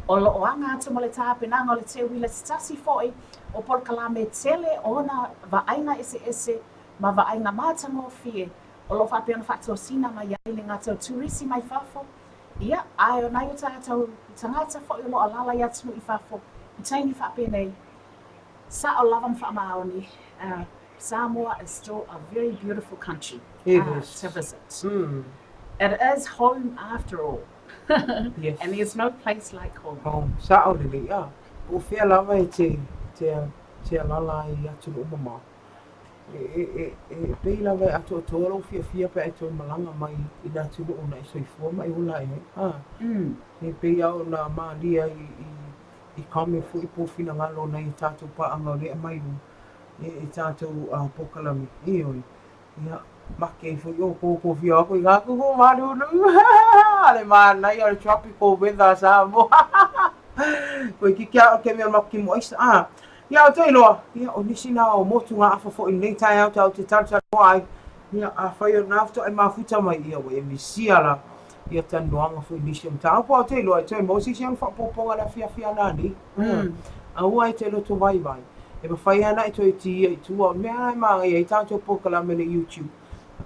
O: o lo o aga atu ma le tapenaga o le teuila se tasi foi o polokalame tele ona vaaiga eseese ma vaaiga matagofie o lo o faapea ona faatosina mai ai le gata o turisi mai fafo, ia, ae o nai o tatou tagata foi o lo o alaala i atunuu i fafo i taimi faapenei. Sao lava ma faamaoni, Samoa is still a very beautiful country to visit. It is home after all. Yes. And there's no place like home.
C: Home. Sao lelei, a. Po o fea lava e te, te, te alala ai i atunuu mamao. E, e, e, e pei lava e atoatoa lou fiafia pe a e toe malaga mai i le atunuu na e soifua ma e ola ai. A. E pei lava ona malie ai i, i comment foi po o finagalo o nai a tatou paaga o lea e aumai i luga e tatou polokalame. Ioe. Ia, make ai foi outou tou fia o atu i ngā kuhu malulu. Le manaia o le tropical weather a Samoa. Toeitiiti lava o le taimi o le matou timu aisa. A, ia ou te iloa, ia o nisi na o motugaafa foi i lenei taeao tatou te talatalanoa ai. Ia, afai o lena faatoa e mafuta mai, ia ua e misia la ia talanoaga foi i nisi o mataupu. Ae ou te iloa e toe maua se isi ona faaopoopoga i le afiafi a nanei. Aua e te loto vaivai, e mafai lava ona e toe tiia i tua. O le mea lena e manaia ai tatou polokalame i le YouTube.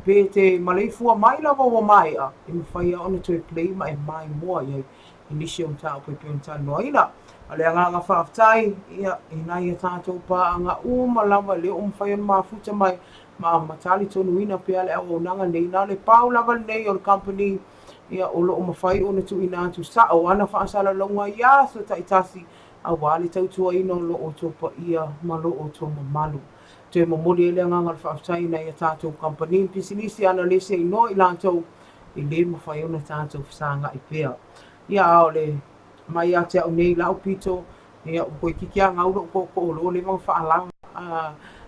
C: Pe te maleifua mai lava ua maea, e mafai lava ona toe play ma e maimoa i ai i nisi o mataupu e pei ona talanoaina. A o le agaga faafetai, ia, i nai a tatou paaga uma lava e le o mafai ona mafuta mai ma talitonuina pea le auaunaga nei. Na o le pau lava lenei o le kamupani, ia, o lo o mafai ona tuuina atu sao ana faasalalauga i aso taitasi aua le tautuaina o lo outou paia ma lo outou mamalu. Toe momoli ai le agaga o le faafetai i nai a tatou kamupani ma pisinisi ana le seinoa i latou e le mafai ona tatou fesagai pea. Ia, a o le mai ia te au nei lau pito, ia, ua toeitiiti lava gau lou tootoo ua leva ona faalava.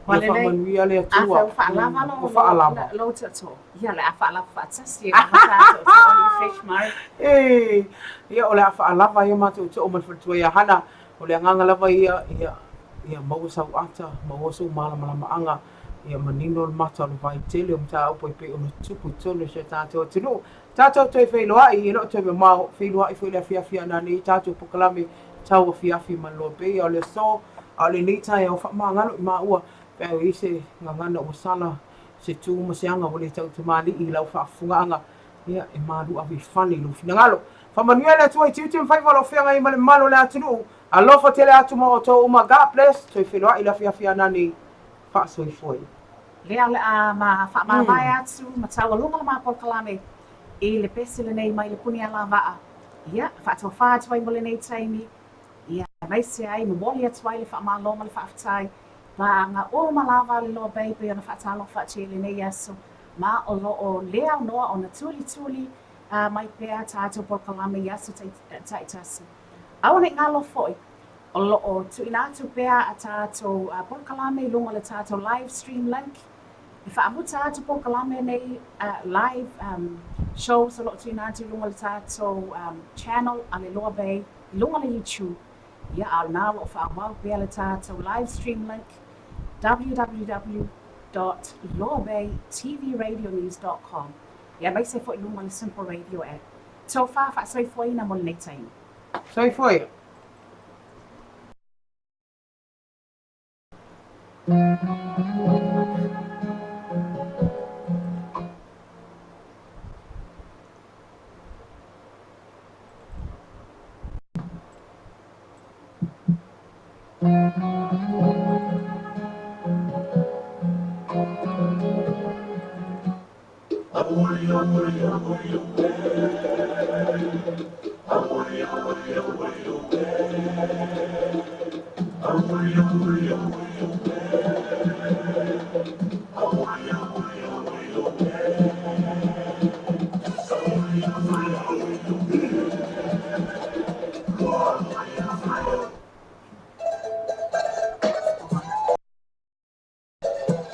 O: Ua
C: Ia faamanuia le
O: Atua. Afai ua faalava
C: ua faalava.
O: Lou tootoo, ia, o le a faalava faatasi ai ma tatou tootoo alii Fresh Mari.
C: E, ia, o le a faalava ai o matou too ma le faletua ia Hana. O le agaga lava ia, ia, ia maua sau ata, maua sou malamalamaaga, ia manino le mata o le vai tele o mataupu e pei ona tupu i totonu o si o tatou atunuu. Tatou toe feiloai, e le o toe mamao, feiloai foi i le afiafi a nanei i tatou polokalame tau afiafi ma le loa pei o le aso, a o lenei taeao faamagalo i maua pe a i ai se gagana ua sala, se tu ma se aga ua le tautamalii i lau faafofogaaga, ia e malu ave i fale i lou finagalo. Faamanuia le Atua i tiute ma faiva o lo o feagai ai ma le mamalu o le atunuu. Alofa tele atu ma outou uma. God bless. Toe feiloai i le afiafi a nanei. Faasoifua ia.
O: Lea o le a ma faamavae atu ma taualuga le ma polokalame i le pese lenei mai le puni alavaa. Ia, faatofa atu ai mo lenei taimi, ia, aemaise ai, momoli atu ai le faamalo ma le faafetai paaga uma lava a le Loa Bay pei ona faatalofa atu i lenei aso, ma o lo o le aunoa ona tulituli mai pea tatou polokalame i aso taitasi. Aua ne i galo foi, O lo o tuuina atu pea a tatou polokalame i luga o le tatou live stream link. E faamuta atu polokalame nei live shows o lo o tuuina atu i luga o le tatou channel a le Loa Bay i luga o le YouTube. Ia, a o lena o lo o faaauau pea le tatou live stream link www.loabaytvradionews.com ia aemaise foi i luga o le Simple Radio app. Tofa faasoifuaina mo lenei taimi.
C: Soifua ia.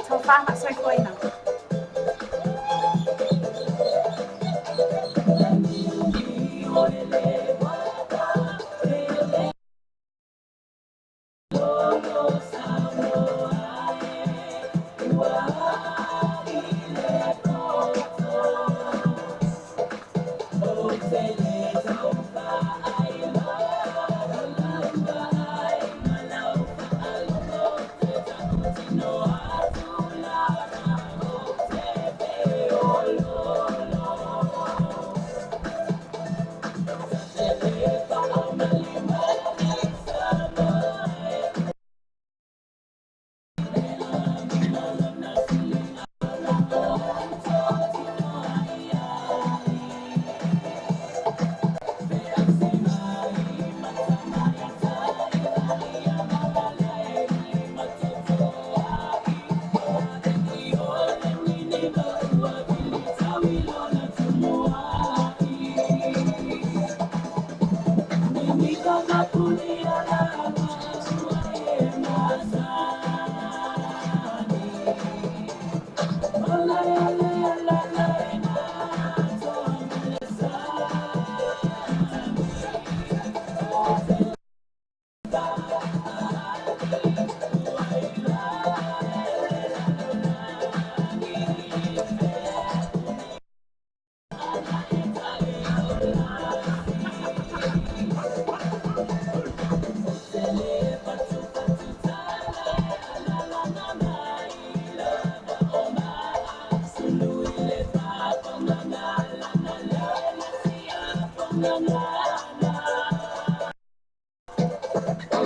O: Tofa faasoifuaina.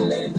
B: Le